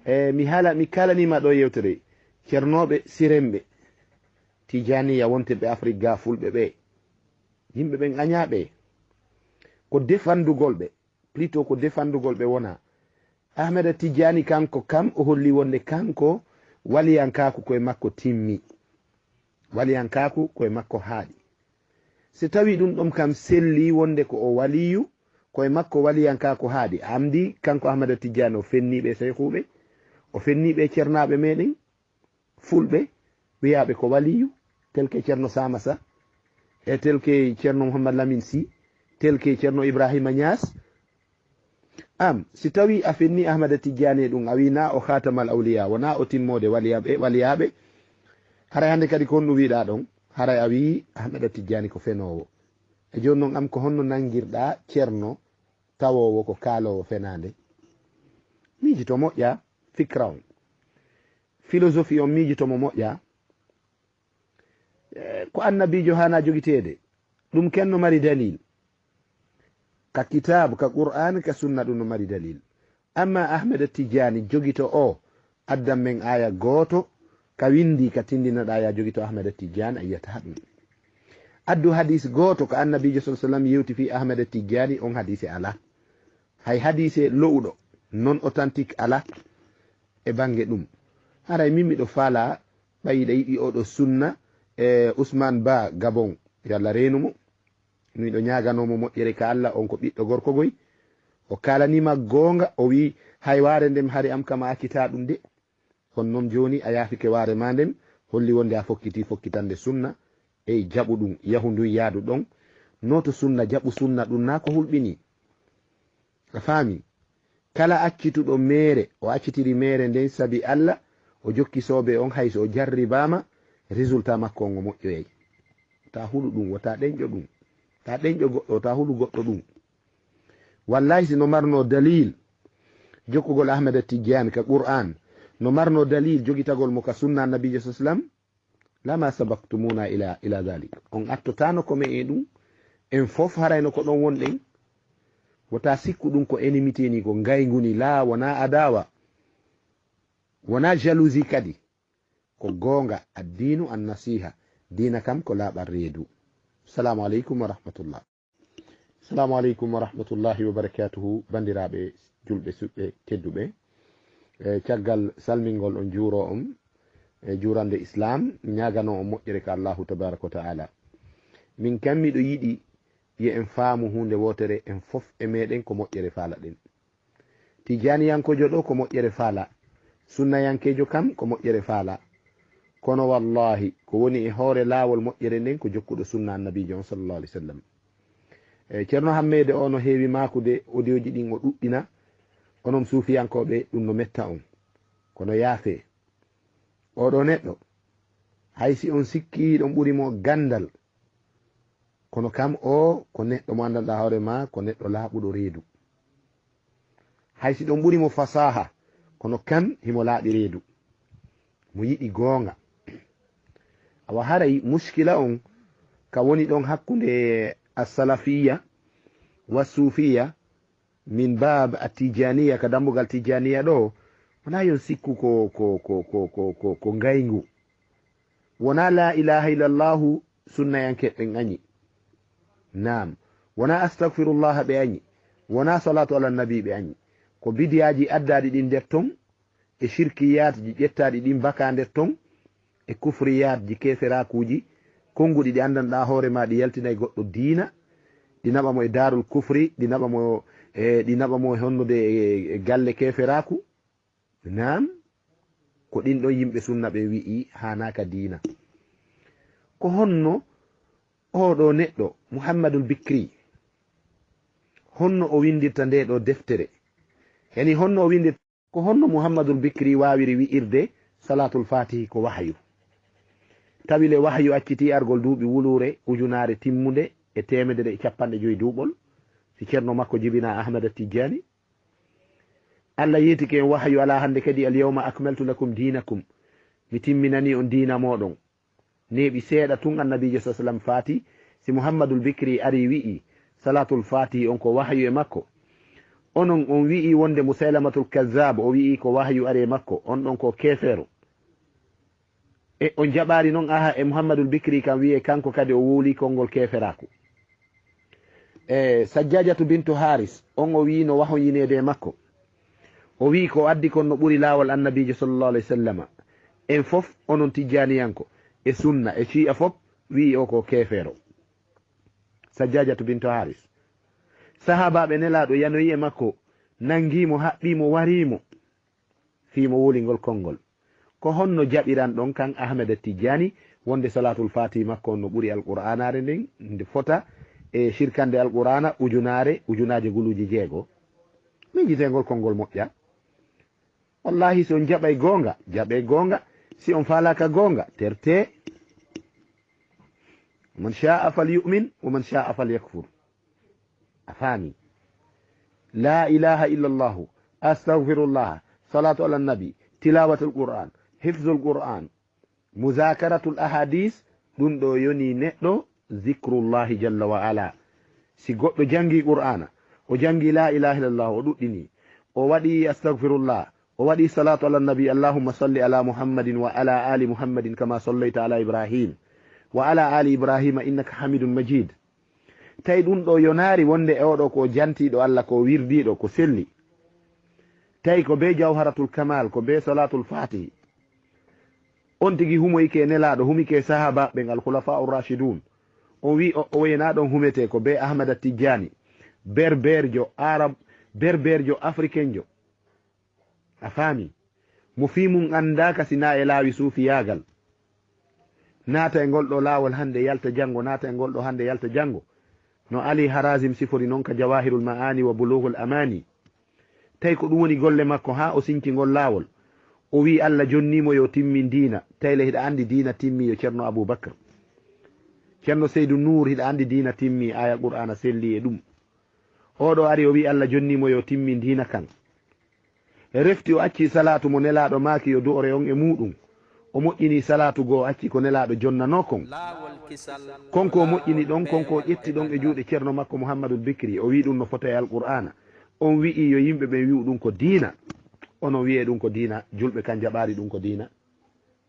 E, mi haala, mi kalanima ɗo yewtere. Ceernooɓe sirenɓe. Tijjaniya wonte ɓe Afrik ga fulɓe ɓe. Yimɓe ɓen aña ɓe. Ko defandugol ɓe. Plutôt ko defandugol ɓe wona. Ahmada Tijjani kanko kam o holli wonde kanko waliyankaaku koye makko timmi. Waliyankaaku koye makko haaɗi. Si tawi ɗum ɗon kam selli wonde ko o waliyu, koye makko waliyankaaku haaɗi. Amdi kanko Ahmada Tijjani o fenni ɓe seyhuɓe, o fenni ɓe ceernaaɓe meɗen. Fulɓe wiyaaɓe ko waliyu, tel que Ceerno Samasa, e tel que Ceerno Mouhammad Lamine Sy, tel que Ceerno Ibrahima Niass. Am, si tawi a fenni Ahmada Tijjani e ɗum, a wi na o khatamal awliya, wona o timmoode waliyaaɓe, waliyaaɓe, haray hannde kadi ko honɗum wiɗa ɗon? Haray a wi Ahmada Tijjani ko fenoowo. E jooni noon am, ko honno nanngirɗa Ceerno tawoowo ko kaaloowo fenaande? Miijito moƴƴa fikra on. Filosofi on miijito mo moƴƴa. Eh, ko annabiijo haana jogiteede. Ɗum ken no mari dalil. Ka kitaabu, ka Qur'aan, ka sunna ɗum no mari dalil. Amma Ahmada Tijjaani jogito o, addan men aaya gooto, ka windi, ka tindinoɗa ya jogito Ahmada Tijjaani, a yiyata ɗum. Addu hadiis gooto ka annabiijo sallallahu alaihi wasallam yewti fii Ahmada Tijjaani, on hadiise alaa. Hay hadiise lo'uɗo, non authentique alaa e bannge ɗum. Haray min miɗo faalaa ɓay hiɗa yiɗi oɗo sunna, e Ousmane Ba Gabon, yo Allah reenu mo. Miɗo ñaaganoo mo moƴƴere ka Allah, on ko ɓiɗɗo gorko goy. O kaalanii ma goonga, o wi'i, hay waare nden hari am kama a kitaa ɗum de. Kono non jooni a yaafike waare ma nden, holli wonde a fokkiti fokkitande sunna. Ey, jaɓu ɗum, yahu ndun yaadu ɗon. Nootu sunna, jaɓu sunna, ɗum naa ko hulɓinii. A faami? Kala accituɗo meere, o accitiri meere nden sabi Allah, o jokki soobe on, hay so o jarribaama, résultat makko on o moƴƴoyay. Wota hulu ɗum, wota ɗenƴo ɗum. Ta ɗeñƴo goɗɗo, ta hulu goɗɗo ɗum. Wallahi, si no marno dalil jokkugol Ahmada Tijjani ka Qur'an, no marno dalil jogitagol mo ka sunna Nabiijo sallallahu alaihi wasallam, lama sabaqtumuna ila, ila dhalik. On attotano ko men e ɗum, en fof harayno ko ɗon wonɗen. Wota sikku ɗum ko enmité ni, ko ngayngu ni, la, wona adawa, wona jalousie kadi. Ko goonga, addiinu an nasiha, diina kam ko laaɓal reedu. Assalamu aleykum wa rahmatullah. Assalamu aleykum wa rahmatullahi wa barakatuhu, banndiraaɓe julɓe suɓɓe tedduɓe. E caggal salmingol on, juuro on e juurande Islam, ñaagano on moƴƴere ka Allahu tabaraka wa ta'ala. Min kam miɗo yiɗi yo en faamu huunde wootere, en fof e meɗen ko moƴƴere faalaɗen. Tijjaaniyankoojo ɗo ko moƴƴere faala, sunnayankeejo kam ko moƴƴere faala. Kono wallahi, ko woni e hoore laawol moƴƴere nden ko jokkuɗo sunna Annabiijo on sallallahu alaihi wasallam. E, Ceerno Hammeede o no heewi maakude, odioji ɗin o ɗuɗɗina, onon suufiyankooɓe ɗum no metta on. Kono yaafee, oɗo neɗɗo, hay si on sikki hiɗon ɓuri mo ganndal, kono kam o ko neɗɗo mo anndanɗaa hoore ma, ko neɗɗo laaɓuɗo reedu. Hay si ɗon ɓuri mo fasaha, kono kam himo laaɓi reedu. Mo yiɗi goonga. Awa haray muskila on ka woni ɗon hakkunde as-salafiyya wa suufiyya min baab at-tijaniya, ka dambugal tijaniya ɗo, wona yon sikku ko, ko, ko, ko, ko, ko, ko ngayngu. Wona la ilaha illallahu sunnayanke ɓen añi. Naam. Wona astagfirullah ɓe añi. Wona salatu ala nabi ɓe añi. Ko bidiyaji addaɗi ɗin nder ton, e shirkiyaatji ƴettaaɗi ɗin baka nder ton, e kufriyaatji, keeferaakuuji, konnguɗi ɗi anndanɗaa hoore ma, ɗi yaltinay goɗɗo diina, ɗi naɓa mo e daarul kufri, ɗi naɓa mo, e, ɗi naɓa mo e honnude e, e galle keeferaaku. Naam, ko ɗin ɗon yimɓe sunna ɓe wi'i haanaaka diina. Ko honno oɗo neɗɗo, Muhammadul Bikri, honno o windirta nde ɗo deftere? Yani honno o windirta Ko honno Muhammadul Bikri waawiri wi'irde Salaatul Faatihi ko wahayu? Tawi le wahayu accitii argol duuɓi wuluure ujunaare timmunde e teemedere e cappanɗe joy duuɓol, si ceerno makko jibinaa Ahmada Tijjaani. Alla yeetike en wahayu alaa hannde kadi, "Al yawma akmaltu lakum diinakum." Mi timminanii on diina mooɗon. Neeɓi seeɗa tun Annabiijo sa sallam faati, si Muhammadul Bikri ari wi'i, Salaatul Faatihi on ko wahayu e makko. Onon on wi'i wonde Musaylamatul Kazzaab o wi'i ko wahayu ari e makko, on ɗon ko keefeero. E on jaɓaali non aha e Muhammadul Bikri kan wi'e kanko kadi o wowli konngol keeferaaku. E Sajjajatu bintu Haris, on o wi'i no wahoyineede e makko. O wi'i ko o addi kon no ɓuri laawol Annabiijo sallallahu alaihi wasallama. En fof, onon tijjaaniyanko, e sunna, e cii'a fof, wi'i o ko keefeero. Sajjajatu bintu Haris. Sahaabaaɓe Nelaaɗo yanoyi e makko, nangii mo, haɓɓii mo, warii mo. Fii mo wowlingol konngol. Ko honno jaɓiranɗon kan Ahmada Tijjaani wonde Salaatul Faatihi makko on no ɓuri Alqur'aanaare nden nde fota e shirkande Alqur'aana ujunaare, ujunaaje guluuje jeego? Miijitee ngol konngol moƴƴa. Wallahi, si on jaɓay goonga, jaɓee goonga. Si on faalaaka goonga, tertee. Man sha'a falyu'min wa man sha'a falyakfur. A faami? La ilaha illa Allahu, astaghfirullah, salatu ala nabi, tilawatul Qur'an, hifzul Qur'an, muzakaratul ahadis, ɗum ɗo yoni neɗɗo zikrullahi jalla wa ala. Si goɗɗo jangi Qur'ana, o jangi la ilaha illallah, o ɗuɗɗini, o waɗi astaghfirullah, o waɗi salatu ala nabi, allahumma salli ala Muhammadin wa ala ali Muhammadin kama sallaita ala Ibrahim wa ala ali Ibrahima innaka hamidun majid. Tawi ɗum ɗo yonaari wonde e oɗo ko jantiiɗo Allah, ko wirdiiɗo, ko selli. Tawi ko be Jawharatul Kamal, ko be Salatul Fatihi. On tigi humoyike Nelaaɗo, humike sahaabaaɓe ɓen, Al Khulafa Ar Rashidun. On wi o, o wayna ɗon humete ko be Ahmada Tijjani, berberjo, Arab, berberjo, Afrikenjo. A faami? Mo fii mum anndaaka si naa e laawi suufiyaagal. Naata e ngol ɗo laawol hannde, yalta janngo, naata e ngol ɗo hannde, yalta janngo. No Ali Harazim sifori non ka Jawahirul Ma'ani wa Bulughul Amani. Tawi ko ɗum woni golle makko haa o sinci ngol laawol. O wi'i Allah jonnii mo yo timmin diina. Tawi le hiɗa anndi diina timmi yo Ceerno Abubakar. Ceerno Seydu Nuur, hiɗa anndi diina timmii, aaya Qur'aana sellii e ɗum. Oo ɗoo ari o wi'i Allah jonnii mo yo timmin diina kan. Refti o accii salaatu mo Nelaaɗo maaki yo du'ore on e muuɗum. O moƴƴinii salaatu goo o acci ko Nelaaɗo jonnanoo kon. Kon ko o moƴƴini ɗon, kon ko o ƴetti ɗon e juuɗe Ceerno makko Muhammadul Bikri, o wi'i ɗum no fota e Alqur'aana. On wi'i yo yimɓe ɓen wi'u ɗum ko diina. Onon wi'ee ɗum ko diina, julɓe kan jaɓaali ɗum ko diina.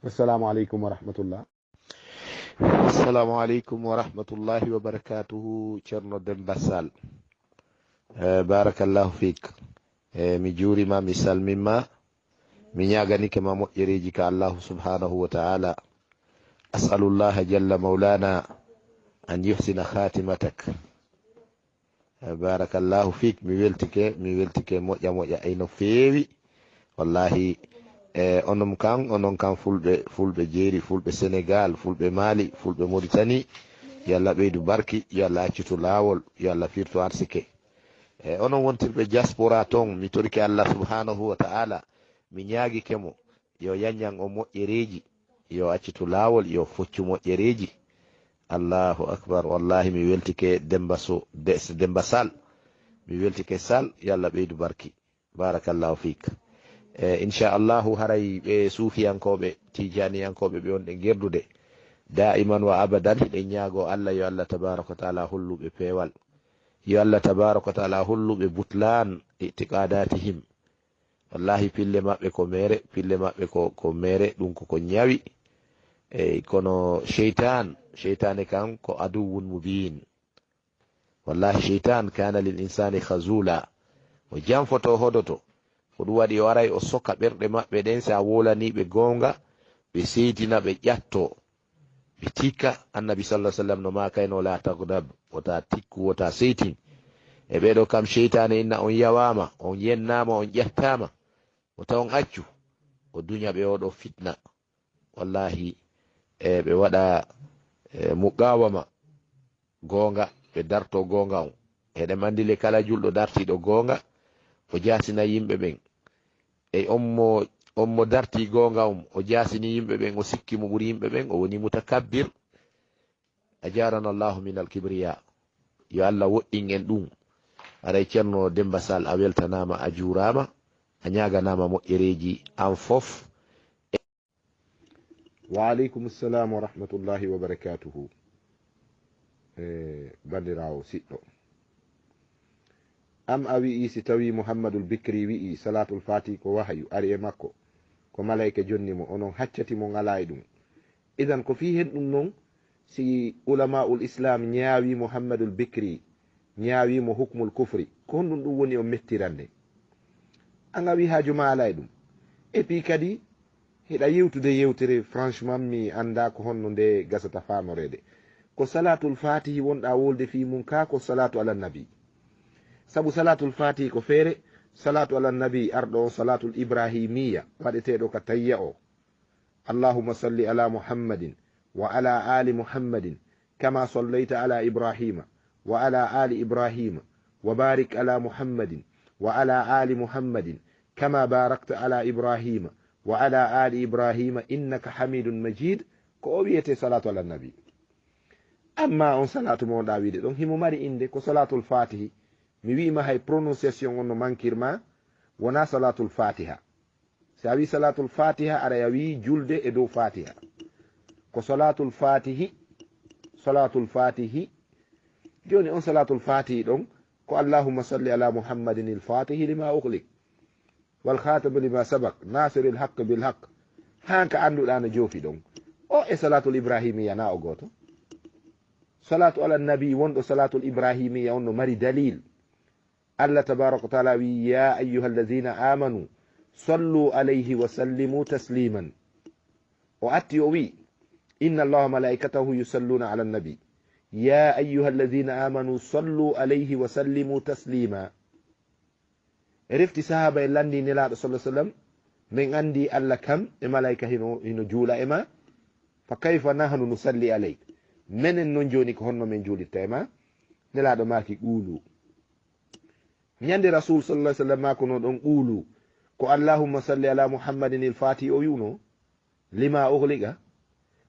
Wassalaamu aleykum wa rahmatullah. Assalamu aleykum wa rahmatullahi wa barakatuhu, Ceerno Demba Sall. Eh, barakallahu fik. Eh, mi juurima, mi salmima. Mi ñaaganike ma moƴƴereeji ka Allahu subhanahu wa ta'ala. As'alullaha jalla maulana an yuhsina khatimatak. Eh, barakallahu fik, mi weltike, mi weltike moƴƴa moƴƴa ay no feewi. Wallahi, eh, onon kan, onon kan fulɓe, fulɓe jeeri, fulɓe Senegal, fulɓe Mali, fulɓe Mauritanie, yo Allah ɓeydu barki, yo Allah accitu laawol, yo Allah firtu arsike. Eh, onon wontirɓe diaspora ton, mi torike Allah subhanahu wa ta'ala, mi ñaagike mo, yo yanñan o moƴƴereeji, yo accitu laawol, yo foccu moƴƴereeji. Allahu akbar, wallahi mi weltike Demba So-, De-, Demba Sall, mi weltike Sall, yo Allah ɓeydu barki. Barakallahu fik. E, inchallahu, haray ɓe suufiyankooɓe, tijaaniyankooɓe, ɓe wonɗe gerdude, daiman wa abadan, hiɗen ñaagoo Allah, yo Allah tabaraka wa taala holluɓe peewal. Yo Allah tabaraka wa taala holluɓe butlan itiqadatihim. Wallahi, pille maɓɓe ko meere, pille maɓɓe ko, ko meere, ɗum ko, ko ñawi. Eyi, kono seytaan, seytaane kan ko aduwwun mubiin. Wallahi, seytaan kana lil insani khazula. O janfoto, o hodoto. Ko ɗum waɗi o aray o soka ɓerɗe maɓɓe ɗen, si a wolanii ɓe goonga, ɓe seytina, ɓe ƴatto. Ɓe tikka, Annabi sallallahu alaihi wasallam no maakayno, "La taghdab, wota tikku, wota seytin." E ɓeeɗo kam, seytaane inna on yawaama, on yennaama, on ƴattaama, wota on accu. O duña ɓe oɗo fitna. Wallahi, e ɓe waɗa, e, muqawama goonga, ɓe darto goonga on. Eɗen anndi le, kala julɗo dartiiɗo goonga, o jaasina yimɓe ɓen. E on mo, on mo dartii goonga on, o jaasini yimɓe ɓen, o sikki mo ɓuri yimɓe ɓen, o woni mutakabbir. Ajarana Allahu min al-kibriya. Yo Allah woɗɗin en ɗum. Aray Ceerno Demba Sall, a weltanaama, a juuraama, a ñaaganaama moƴƴereeji an fof. Wa aleykum salam wa rahmatullahi wa barakatuhu. E, banndiraawo siɗɗo. Am a wi'i si tawi Muhammadul Bikri wi'i Salatul Fati ko wahayu ari e makko, ko malayka jonni mo, onon haccati mo ngalaa e ɗum. Idan ko fii hen ɗum non, si ulama'ul Islam ñaawi Muhammadul Bikri, ñaawi mo hukmul kufri, ko honɗum ɗum woni on mettirande? An a wi'i haaju ma alaa e ɗum. Et puis kadi, hiɗa yewtude yewtere, franchement, mi anndaa ko honno nde gasata faanoreede. Ko Salatul Fatihi wonɗaa wolde fii mum kaa ko Salatu ala Nabi? Sabu Salatul Fatihi ko feere, Salatu ala Nabi arɗo on, Salatul Ibrahimiyya, waɗeteeɗo ka tayya o. اللهم صل على محمد وعلى آل محمد كما صليت على إبراهيم وعلى آل إبراهيم وبارك على محمد وعلى آل محمد كما باركت على إبراهيم وعلى آل إبراهيم إنك حميد مجيد. Ko o wiyetee Salatu ala Nabi. Amma on salatu mo wonɗaa wiide ɗon, himo mari innde, ko Salatul Fatihi. Mi wi'ima hay prononciation on no mankir ma, wonaa Salatul Fatiha. Si a wi'i Salatul Fatiha, aray a wi'i julde e dow Fatiha. Ko Salatul Fatihi, Salatul Fatihi. Jooni on Salatul Fatihi ɗon, ko اللهم صل على محمد الفاتح لما أغلق والخاتم لما سبق ناصر الحق بالحق. Haa ka annduɗaa no joofi ɗon. O e Salatul Ibrahimiyya na o gooto? Salatu ala Nabi wonɗo Salatul Ibrahimiyya on no mari dalil. Allah tabaraka wa taala wi'i, "Ya ayyuhallazina amanu sallu alayhi wa sallimu tasliman." O atti o wi'i, "Inna Allaha wa malaikatahu yusalluna ala nabi. Ya ayyuhallazina amanu sallu alayhi wa sallimu taslima." E refti sahaaba en lanndii Nelaaɗo sallallahu alaihi wasallam, men anndi Allah kam e malaika hino, hino juula e ma. "Fa kayfa nahnu nusalli alayk?" Menen non jooni ko honno men juulitta e ma? Nelaaɗo maaki, "Quulu." Ñande Rasul sallallahu alaihi wasallam maakuno ɗon, "Quulu," ko "Allahumma salli ala Muhammadin il-Fatihi" o wi'uno, "lima ughliqa."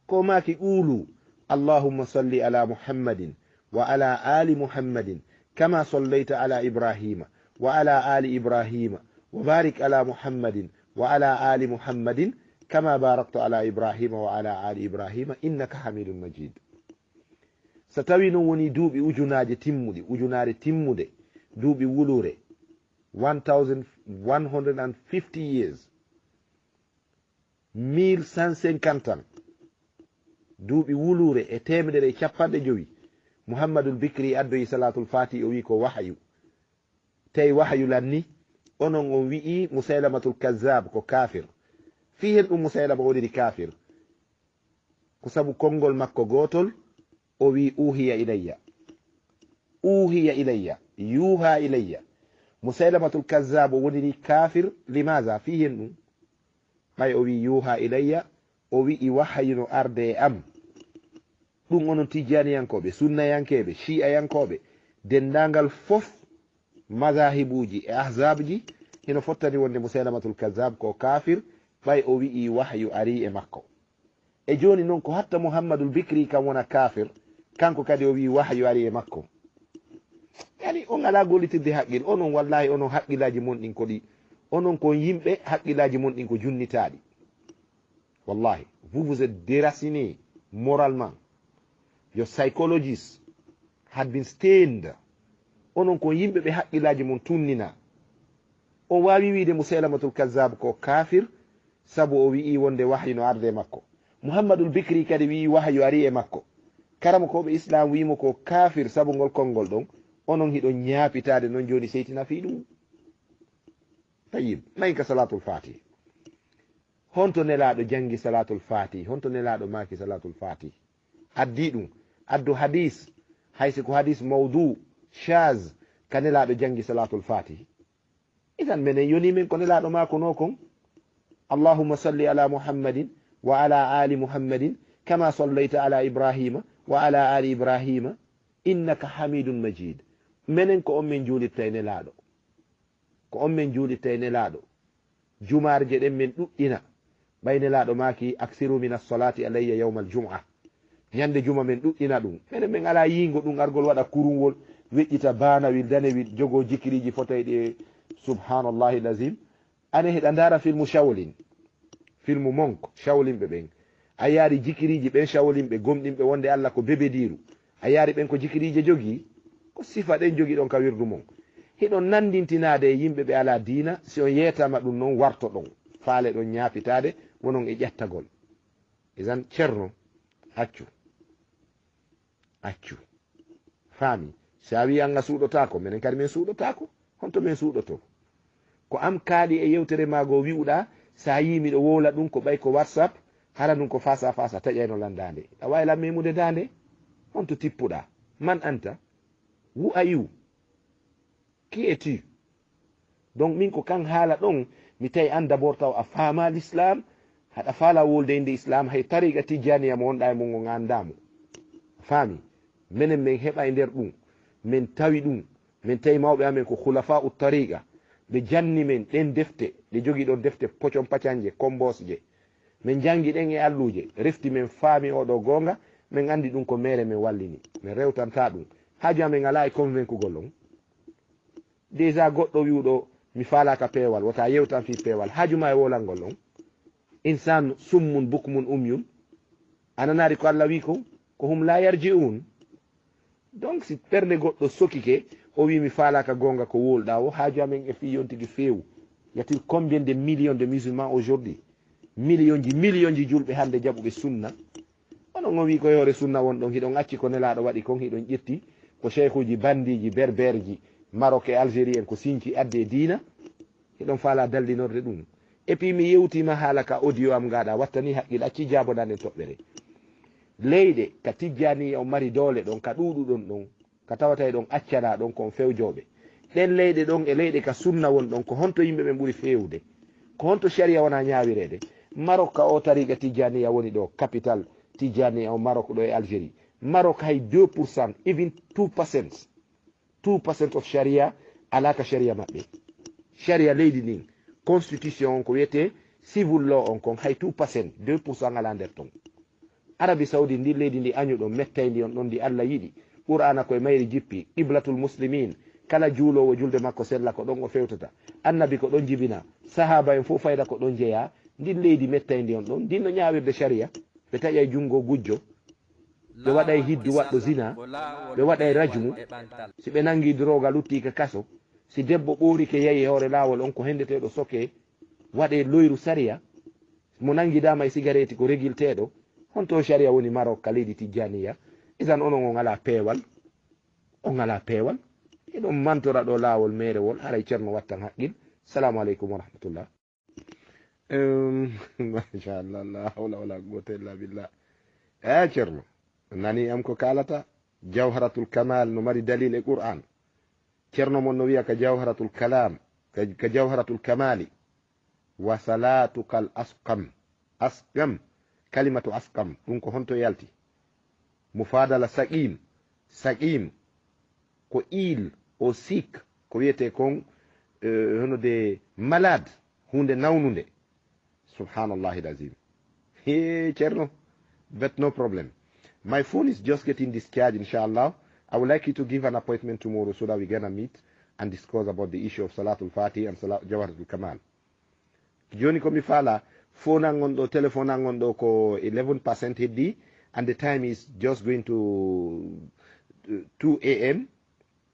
Ko maaki, "Quulu," اللهم صل على محمد وعلى آل محمد كما صليت على إبراهيم وعلى آل إبراهيم وبارك على محمد وعلى آل محمد كما باركت على إبراهيم وعلى آل إبراهيم إنك حميد مجيد. So tawii noon wonii duuɓi ujunaaje timmuɗi, ujunaare timmude, duuɓi wuluure, one thousand one hundred and fifty years, mille cent cinquante ans, duuɓi wuluure e teemedere e cappanɗe jowi, Muhammadul Bikri addoyi Salaatul Faati, o wii ko wahayu. Tawi wahayu lan ni, onon on wi'i Musaylamatul Kazzab ko kaafir. Fii hen ɗum Musaylama woniri kaafir? Ko sabu konngol makko gootol, o wi'i, "Uuhiya ilayya. Uuhiya ilayya. Yuuha ilayya." Musaylamatul Kazzab o woniri kaafir, limaza? Fii hen ɗum? Ɓay o wi'i, "Yuuha ilayya", o wi'i, "Wahayu no arde e am." Ɗum onon tijjaaniyankooɓe, sunnayankeeɓe, shii'ayankooɓe, denndaangal fof, mazahibuuji e ahzaabji, hino fottani wonde Musaylamatul Kazzab ko kaafir, ɓay o wi'i wahayu arii e makko. E jooni noon, ko hatta Muhammadul Bikri kam wona kaafir, kanko kadi o wi'i wahayu arii e makko. Yani, on alaa gollitirde haqqil, onon, wallahi, onon haqqilaaji mon ɗin ko ɗi, onon ko yimɓe haqqilaaji mon ɗin ko junnitaaɗi. Wallahi, vous vous êtes déraciné moralement. Your psychologies had been stained. Onon ko yimɓe ɓe haqqilaaji mon tunnina. On waawi wiide Musaylamatul Kazzab ko kaafir, sabu o wi'i wonde wahayu no arde e makko. Muhammadul Bikri kadi wi'i wahayu ari e makko. Karamokooɓe Islam wi'i mo ko kaafir sabu ngol konngol ɗon. Onon hiɗon ñaapitaade non jooni seytina fii ɗum. Tayyib, nayi ka Salaatul Faati. Honto Nelaaɗo janngi Salaatul Faati? Honto Nelaaɗo maaki Salaatul Faati? Addi ɗum. Addu hadis. Hay si ko hadis mawdu, shaz, ka Nelaaɗo janngi Salaatul Faati. Idan menen yoni men ko Nelaaɗo maakunoo kon. "Allahumma salli ala Muhammadin wa ala ali Muhammadin kama sallayta ala Ibrahima wa ala ali Ibrahima innaka Hamidun Majid." Menen ko on men juulitta e Nelaaɗo. Ko on men juulitta e Nelaaɗo. Jumaarje ɗen men ɗuɗɗina. Ɓay Nelaaɗo maaki, "Aksiru min as-salati alayya yawmal jum'a." Ñande juma men ɗuɗɗina ɗum. Menen men alaa yiingo ɗum argol waɗa kurunwol, weƴƴita baanawil, danewil, jogoo jikiriiji fotayɗi e, subhanallahi lazim. Ane heɗa ndaara filmu Shaolin. Filmu Monk, Shaolin ɓe ɓen. A yaari jikiriiji ɓen Shaolin ɓe gomɗinɓe wonde Alla ko bebediiru. A yaari ɓen ko jikiriije jogii, ko sifa ɗen jogiɗon ka wirdu mon. Hiɗon nanndintinaade e yimɓe ɓe alaa diina, si on yeetama ɗum non wartoɗon, faaleɗon ñaapitaade, wonon e ƴattagol. Idan Ceerno, accu. Accu. Faami? Si a wi'i an a suuɗotaako, menen kadi men suuɗotaako. Honto men suuɗoto? Ko am kaali e yewtere maa goo wi'uɗaa, si a yi'i miɗo wowla ɗum ko ɓay ko WhatsApp, hara ɗum ko face à face, a taƴayno lan daande. A waawi lan memude daande? Honto tippuɗaa? Man anta? Who are you? Qui es-tu? Donc, min ko kan haala ɗon, mi tawi an d'abord taw a faama l'islam, haɗa faala wolde inde islam, hay tariqa tijjaniya mo wonɗa e mum on a anndaa mo. A faami? Menen men heɓa e nder ɗum, men tawi ɗum, men tawi mawɓe amen ko khulafa u tariqa, ɓe janni men ɗen defte, ɓe jogi ɗon defte pocon pacanje, kombosje. Men jangi ɗen e alluuje, refti men faami oo ɗoo goonga, men anndi ɗum ko meere men wallini. Men rewtanta ɗum. Haaju amen alaa e convaincugol on. Déjà goɗɗo wi'uɗo, "Mi faalaaka peewal," wota yewtan fii peewal. Haaju maa e wolangol on. Insan summun bukmun umyun. A nanaari ko Alla wi'i kon? Ko hum la yarji'un. Donc, si ɓernde goɗɗo sokike, o wi'i, "Mi faalaaka goonga ko wowluɗaa o," haaju amen e fii yon tigi feewu. Y a-t-il combien de millions de musulmans aujourd'hui? Millions ji, millions ji julɓe hannde jaɓuɓe sunna. Onon on wi'i ko e hoore sunna wonɗon, hiɗon acci ko Nelaaɗo waɗi kon, hiɗon ƴetti ko seykuuji bandiiji, berbeerji, Maroc e Algérie en ko sinci adde e diina. Hiɗon faalaa dallinorde ɗum. Et puis mi yewtiima haala ka audio am gaaɗa, wattani haqqil, acci jaaboɗaa nden toɓɓere. Leyɗe ka tijjaaniya on mari doole ɗon, ka ɗuuɗuɗon ɗon, ka tawata eɗon accanaa ɗon ko on fewjooɓe. Ɗen leyɗe ɗon e leyɗe ka sunna won ɗon, ko honto yimɓe ɓen ɓuri feewude? Ko honto sharia wona ñaawireede? Maroc ka o tariqa tijjaaniya woni ɗo, capital tijjaaniya o Maroc ɗo e Algérie. Maroc hay deux pour cent, even two percent. Two percent of sharia alaa ka sharia maɓɓe. Sharia leydi ndin, constitution on ko wiyetee civil law on kon, hay two percent, deux pour cent alaa nder ton. Arabi Saudi, ndin leydi ndi añuɗon, mettayndi on ɗon, ndi Allah yiɗi. Qur'aana ko e mayri jippi, qiblatul muslimin. Kala juuloowo, julde makko sella, ko ɗon o fewtata. Annabi ko ɗon jibina, sahaaba en fof fayda ko ɗon jeyaa. Ndin leydi mettayndi on ɗon, ndin no ñaawirde sharia. Ɓe taƴay junngo gujjo, ɓe waɗay hiddu waɗɗo zina, ɓe waɗay rajmu. Si ɓe nanngi droga, lutti ka kaso. Si debbo ɓoorike, yahi e hoore laawol, on ko henndeteeɗo, soke, waɗe loyru sariya. Mo nanngidaama e sigareeti, ko regilteeɗo. Honto sariya woni Marok ka leydi Tijjaniya? Isan onon on alaa peewal, on alaa peewal. Eɗon mantora ɗo laawol meerewol, haray Ceerno wattan haqqil. Salaamu aleykum wa rahmatullah. Em, machallah, la hawla wala quwwata illa billah. Eh, Ceerno, nani am ko kaalata? Jawharatul Kamal no mari dalil e Qur'an. Ceerno mon no wiya ka Jawharatul Kalam, ka, ka Jawharatul Kamali. Wa salatukal asqam. Asqam, kalimatu asqam, ɗum ko honto yalti? Mufadala saqim. Saqim ko il o sik, ko wiyete kon, eh, hono de malade, hunde nawnunde. Subhanallahi azim. Hey, Ceerno, but no problem. My phone is just getting discharged, inshallah. I would like you to give an appointment tomorrow so that we gonna meet and discuss about the issue of Salatul Fatih and Salat Jawharatul Kamal. Jooni ko mi faala, phone an on ɗo, téléphone an on ɗo ko eleven percent heddi, and the time is just going to, uh, two a m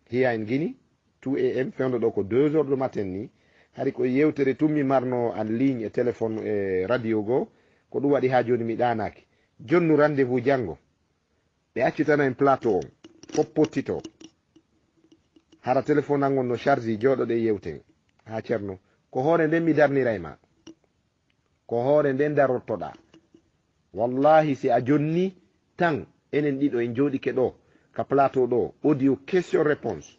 here in Guinea, two a m, fewndo ɗo ko deux heures du matin ni. Hari ko yewtere tun mi marno en ligne e téléphone e radio goo, ko ɗum waɗi haa jooni mi ɗaanaaki. Jonnu rendez-vous janngo. Ɓe accitana en plateau on, fof pottitoo. Hara téléphone an on no charge, jooɗoɗen yewten. Haa Ceerno, ko hoore nden mi darniray ma. Ko hoore nden darortoɗaa. Wallahi, si a jonni tan, enen ɗiɗo en jooɗike ɗo, ka plateau ɗo, audio question réponse.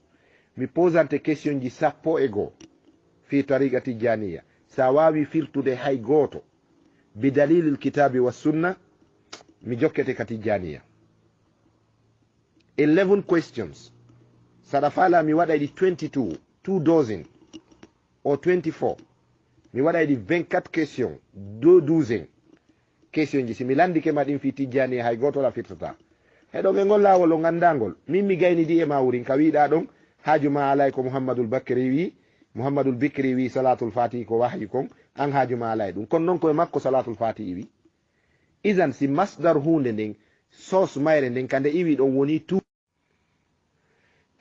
Mi posante question ji sappo e goo fii tariqa Tijjaniya. Si a waawi firtude hay gooto, bi dalilil kitabi wa sunna, mi jokkete ka Tijjaniya. Eleven questions. Saɗa faala mi waɗay ɗi twenty-two, two dozen, o twenty-four. Mi waɗay ɗi vingt-quatre questions, deux douzaines. Question ji, si mi lanndike ma ɗin fii Tijjani, hay gooto la firtata. Heɗo ɓe ngol laawol o nganndaa ngol. Min mi gaynidi e ma wurin, ka wiiɗaa ɗon, haaju ma alay ko Muhammadul Bakri wi, Muhammadul Bikri wi Salatul Fatihi ko wahyu kon, an haaju ma alay ɗum. Kono non ko e makko Salatul Fatihi iwi. Isan si masdar huunde nden, source mayre nden, ka nde iwi ɗon woni tu.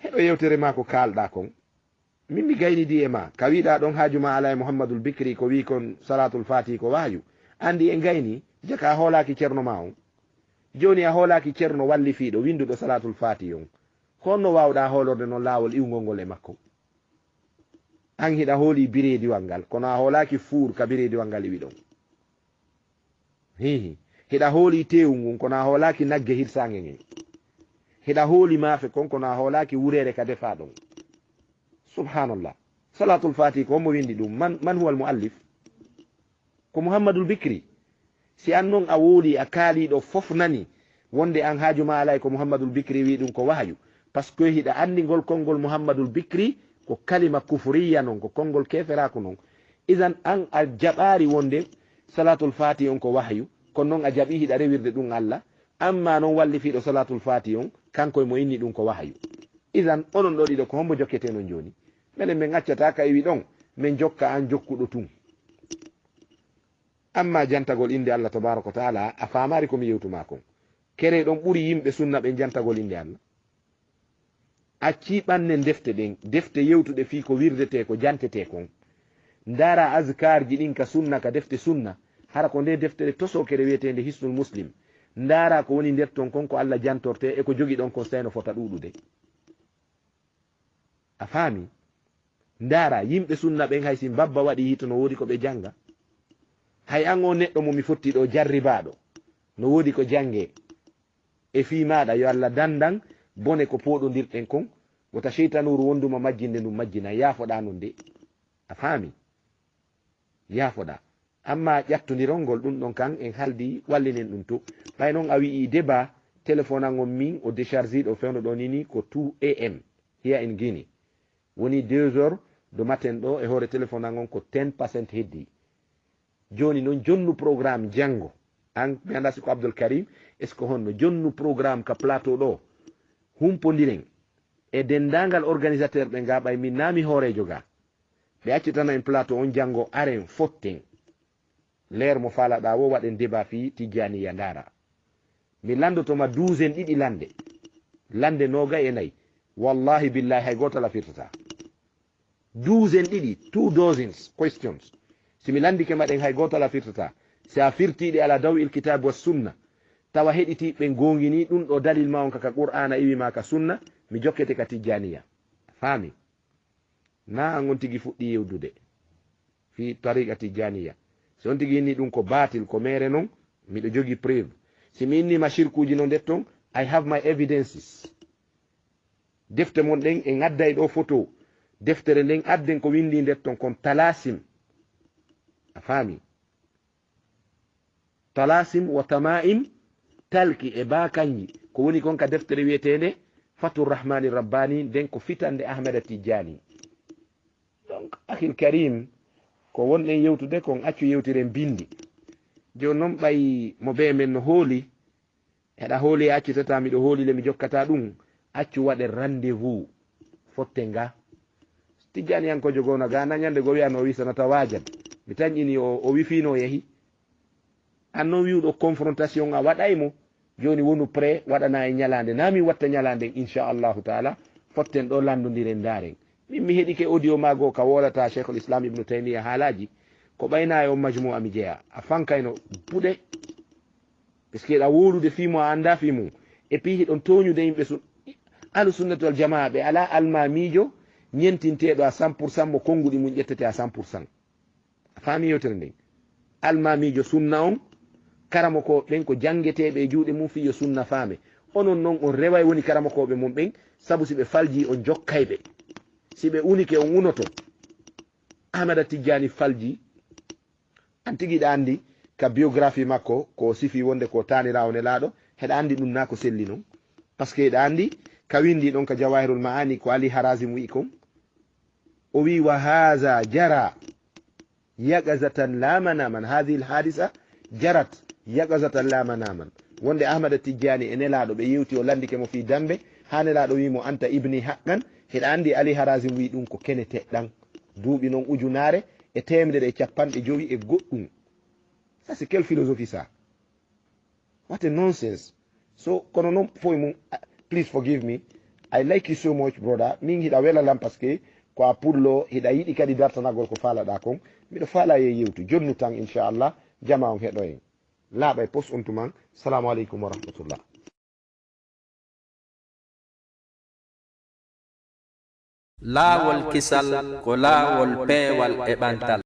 Heɗo yewtere ma ko kaalɗaa kon. Min mi gaynidi e ma, ka wiiɗaa ɗon haaju ma alaa e Muhammadul Bikri ko wii kon Salatul Fatihi ko wahyu. Anndi en gayni, jaka a hoolaaki Ceerno ma on. Jooni a hoolaaki Ceerno wallifiiɗo, winnduɗo Salatul Fatihi on. Honno waawɗaa hoolorde non laawol iwngol ngol e makko? An hiɗa hooli bireediwal ngal, kono a hoolaaki fuur ka bireediwal ngal iwi ɗon. Hihi. Hiɗa hooli teewu ngun, kono a hoolaaki nagge hirsaange ngen. Hiɗa hooli maafe kon, kono a hoolaaki wureere ka defaa ɗon. Subhanallah. Salatul Fatihi ko hombo winndi ɗum? Man, man huwal muallif? Ko Muhammadul Bikri. Si an non a wooli, a kaali ɗo fof nani, wonde an haaju ma alay ko Muhammadul Bikri wi ɗum ko wahyu. Parce que hiɗa anndi ngol konngol Muhammadul Bikri ko kalima kufuriya non, ko konngol keferaaku non. Isan an a jaɓaari wonde Salatul Fatihi on ko wahyu, kono non a jaɓi hiɗa rewirde ɗum Allah, amma non wallifiiɗo Salatul Fatihi on, kanko e mo inni ɗum ko wahyu. Isan onon ɗo ɗiɗo ko hombo jokkete non jooni? Menen men accata ka iwi ɗon, men jokka an jokkuɗo tun. Amma jantagol innde Allah tabaraka wa taala, a faamaari ko mi yewtu ma kon. Kere ɗon ɓuri yimɓe sunna ɓen jantagol innde Allah. Accii ɓannen defte ɗen, defte yewtuɗe fii ko wirdetee, ko jantetee kon. Ndaara azkaarji ɗin ka sunna, ka defte sunna. Hara ko nde deftere tosokere wiyeteende Hisnul Muslim. Ndaara ko woni nder ton kon ko Allah jantortee e ko jogiɗon kon, si tawii no fota ɗuuɗude. A faami? Ndaara, yimɓe sunna ɓen, hay si mbabba waɗii hito, no woodi ko ɓe jannga. Hay an oo neɗɗo mo mi fotti ɗoo, jarribaaɗo, no woodi ko janngee. E fii maaɗa, yo Allah danndan bone ko pooɗondirɗen kon, wota seytanuuru wondu ma majjinde ndun majjina, yaafoɗaa non de. A faami? Yaafoɗaa. Amma ƴattondirol ngol ɗun ɗon kan, en haldi, wallinen ɗun to. Ɓay non a wi'ii débat, téléphone an on min o décharge ɗo fewndo ɗo nini ko two A M here in Guinea. Woni deux heures de matin ɗo, e hoore téléphone an on ko ten percent heddi. Jooni non jonnu programme janngo. An, mi anndaa si ko Abdul Karim, Est-ce que honno jonnu programme ka plateau ɗo? Humpondiren e denndaangal organisateur ɓe nga, ɓay min naa mi hooreejo ga. Ɓe accitana en plateau on, janngo aren fotten. Leer mo faalaɗaa wo waɗen débat fii Tijjaaniya ndaara. Mi lanndoto ma douzaine ɗiɗi lannde. Lannde noogay e nayi. Wallahi billahi hay gootal a firtataa. Douzaine ɗiɗi, two dozens questions. Si mi lanndike ma ɗen hay gootal a firtataa. Si a firtii ɗe ala dawi il kitaab wa sunna, tawa heɗitii ɓen goonginii ɗun ɗo dalil ma on ka, ka Qur'aana iwi ma ka sunna, mi jokkete ka Tijjaaniya. Faami? Naa an on tigi fuɗɗii yewdude fii tariqa Tijjaaniya. Si on tigi inni ɗun ko baatil, ko meere non, miɗo jogii preuve. Si mi inni ma shirkuuji no nder ton, I have my evidences. Defte mon ɗen e ngadday ɗo photo. Deftere nden adden ko windii nder ton kon talasim. A faami? Talasim wa tama'im talki e baakanji. Ko woni kon ka deftere wi'eteende Fathur Rahmani Rabbani, nden ko fitande Ahmada Tijjani. Donc, akhil karim, ko wonɗen yewtude kon, accu yewtiren bindi. Jooni non, ɓay mo bee men no hooli, heɗa hooli, a accitata, miɗo hooli le, mi jokkata ɗum, accu waɗen rendez-vous fotten ga. Tijjaaniyankoojo goo na ga, na ñande goo wi'ano o wisanata waajal. Mi tanƴini o, o wifiino o yahi. An non wi'uɗo confrontation a waɗay mo, jooni wonu prêt, waɗana en ñalaande. Na min watta ñalaande, inchallahu taala, fotten ɗo lanndondiren ndaaren. Min mi heɗike audio maa goo ka woolata Cheikhul Islam Ibnu Taymiya haalaaji, ko ɓayna e on majmu'a mi jeyaa. A fankayno buɗe. Parce que hiɗa wowlude fii mo a anndaa fii mum. Et puis hiɗon tooñude yimɓe sun-, ahlu sunnati wal jamaa, ɓe alaa almaamiijo ñentinteeɗo à cent pour cent mo konnguɗi mum ƴettete à cent pour cent. A faami yewtere nden? Almaamiijo sunna on, karamokooɓe ɓen ko janngeteeɓe e juuɗe mum fii yo sunna faame. Onon non on reway woni karamokooɓe mon ɓen, sabu si ɓe faljii on jokkay ɓe. Si ɓe unike on unoto. Ahmada Tijjaani faljii. An tigi hiɗa anndi ka biographie makko ko o sifii wonde ko taaniraawo Nelaaɗo, heɗa anndi ɗum naa ko selli non? Parce que hiɗa anndi ka winndi ɗon ka Jawahirul Ma'ani ko Ali Harazim wi'i kon. O wi'i, "Wa haza jara yaqazatan la manaman." Hadhihi al-hadisa jarat yaqazatan la manaman. Wonde Ahmada Tijjaani e Nelaaɗo ɓe yewti, o lanndike mo fii dammbe, haa Nelaaɗo wi'i mo, "Anta ibni haqqan." Hiɗa anndi Ali Harazim wi'i ɗum ko kene teɗɗan. Duuɓi non ujunaare e teemedere e cappanɗe jowi e goɗɗum. Ça, c'est quelle philosophie ça? What a nonsense. So, kono non foy mum, ah, please forgive me. I like you so much, brother. Min hiɗa wela lan parce que ko a pullo, hiɗa yiɗi kadi dartanagol ko faalaɗaa kon. Miɗo faala ye yewtu. Jonnu tan, inchallah, jama on heɗo en. Laaɓa e pos on tuman. Salamu aleykum wa rahmatullah. Laawol kisal ko laawol peewal e ɓantal.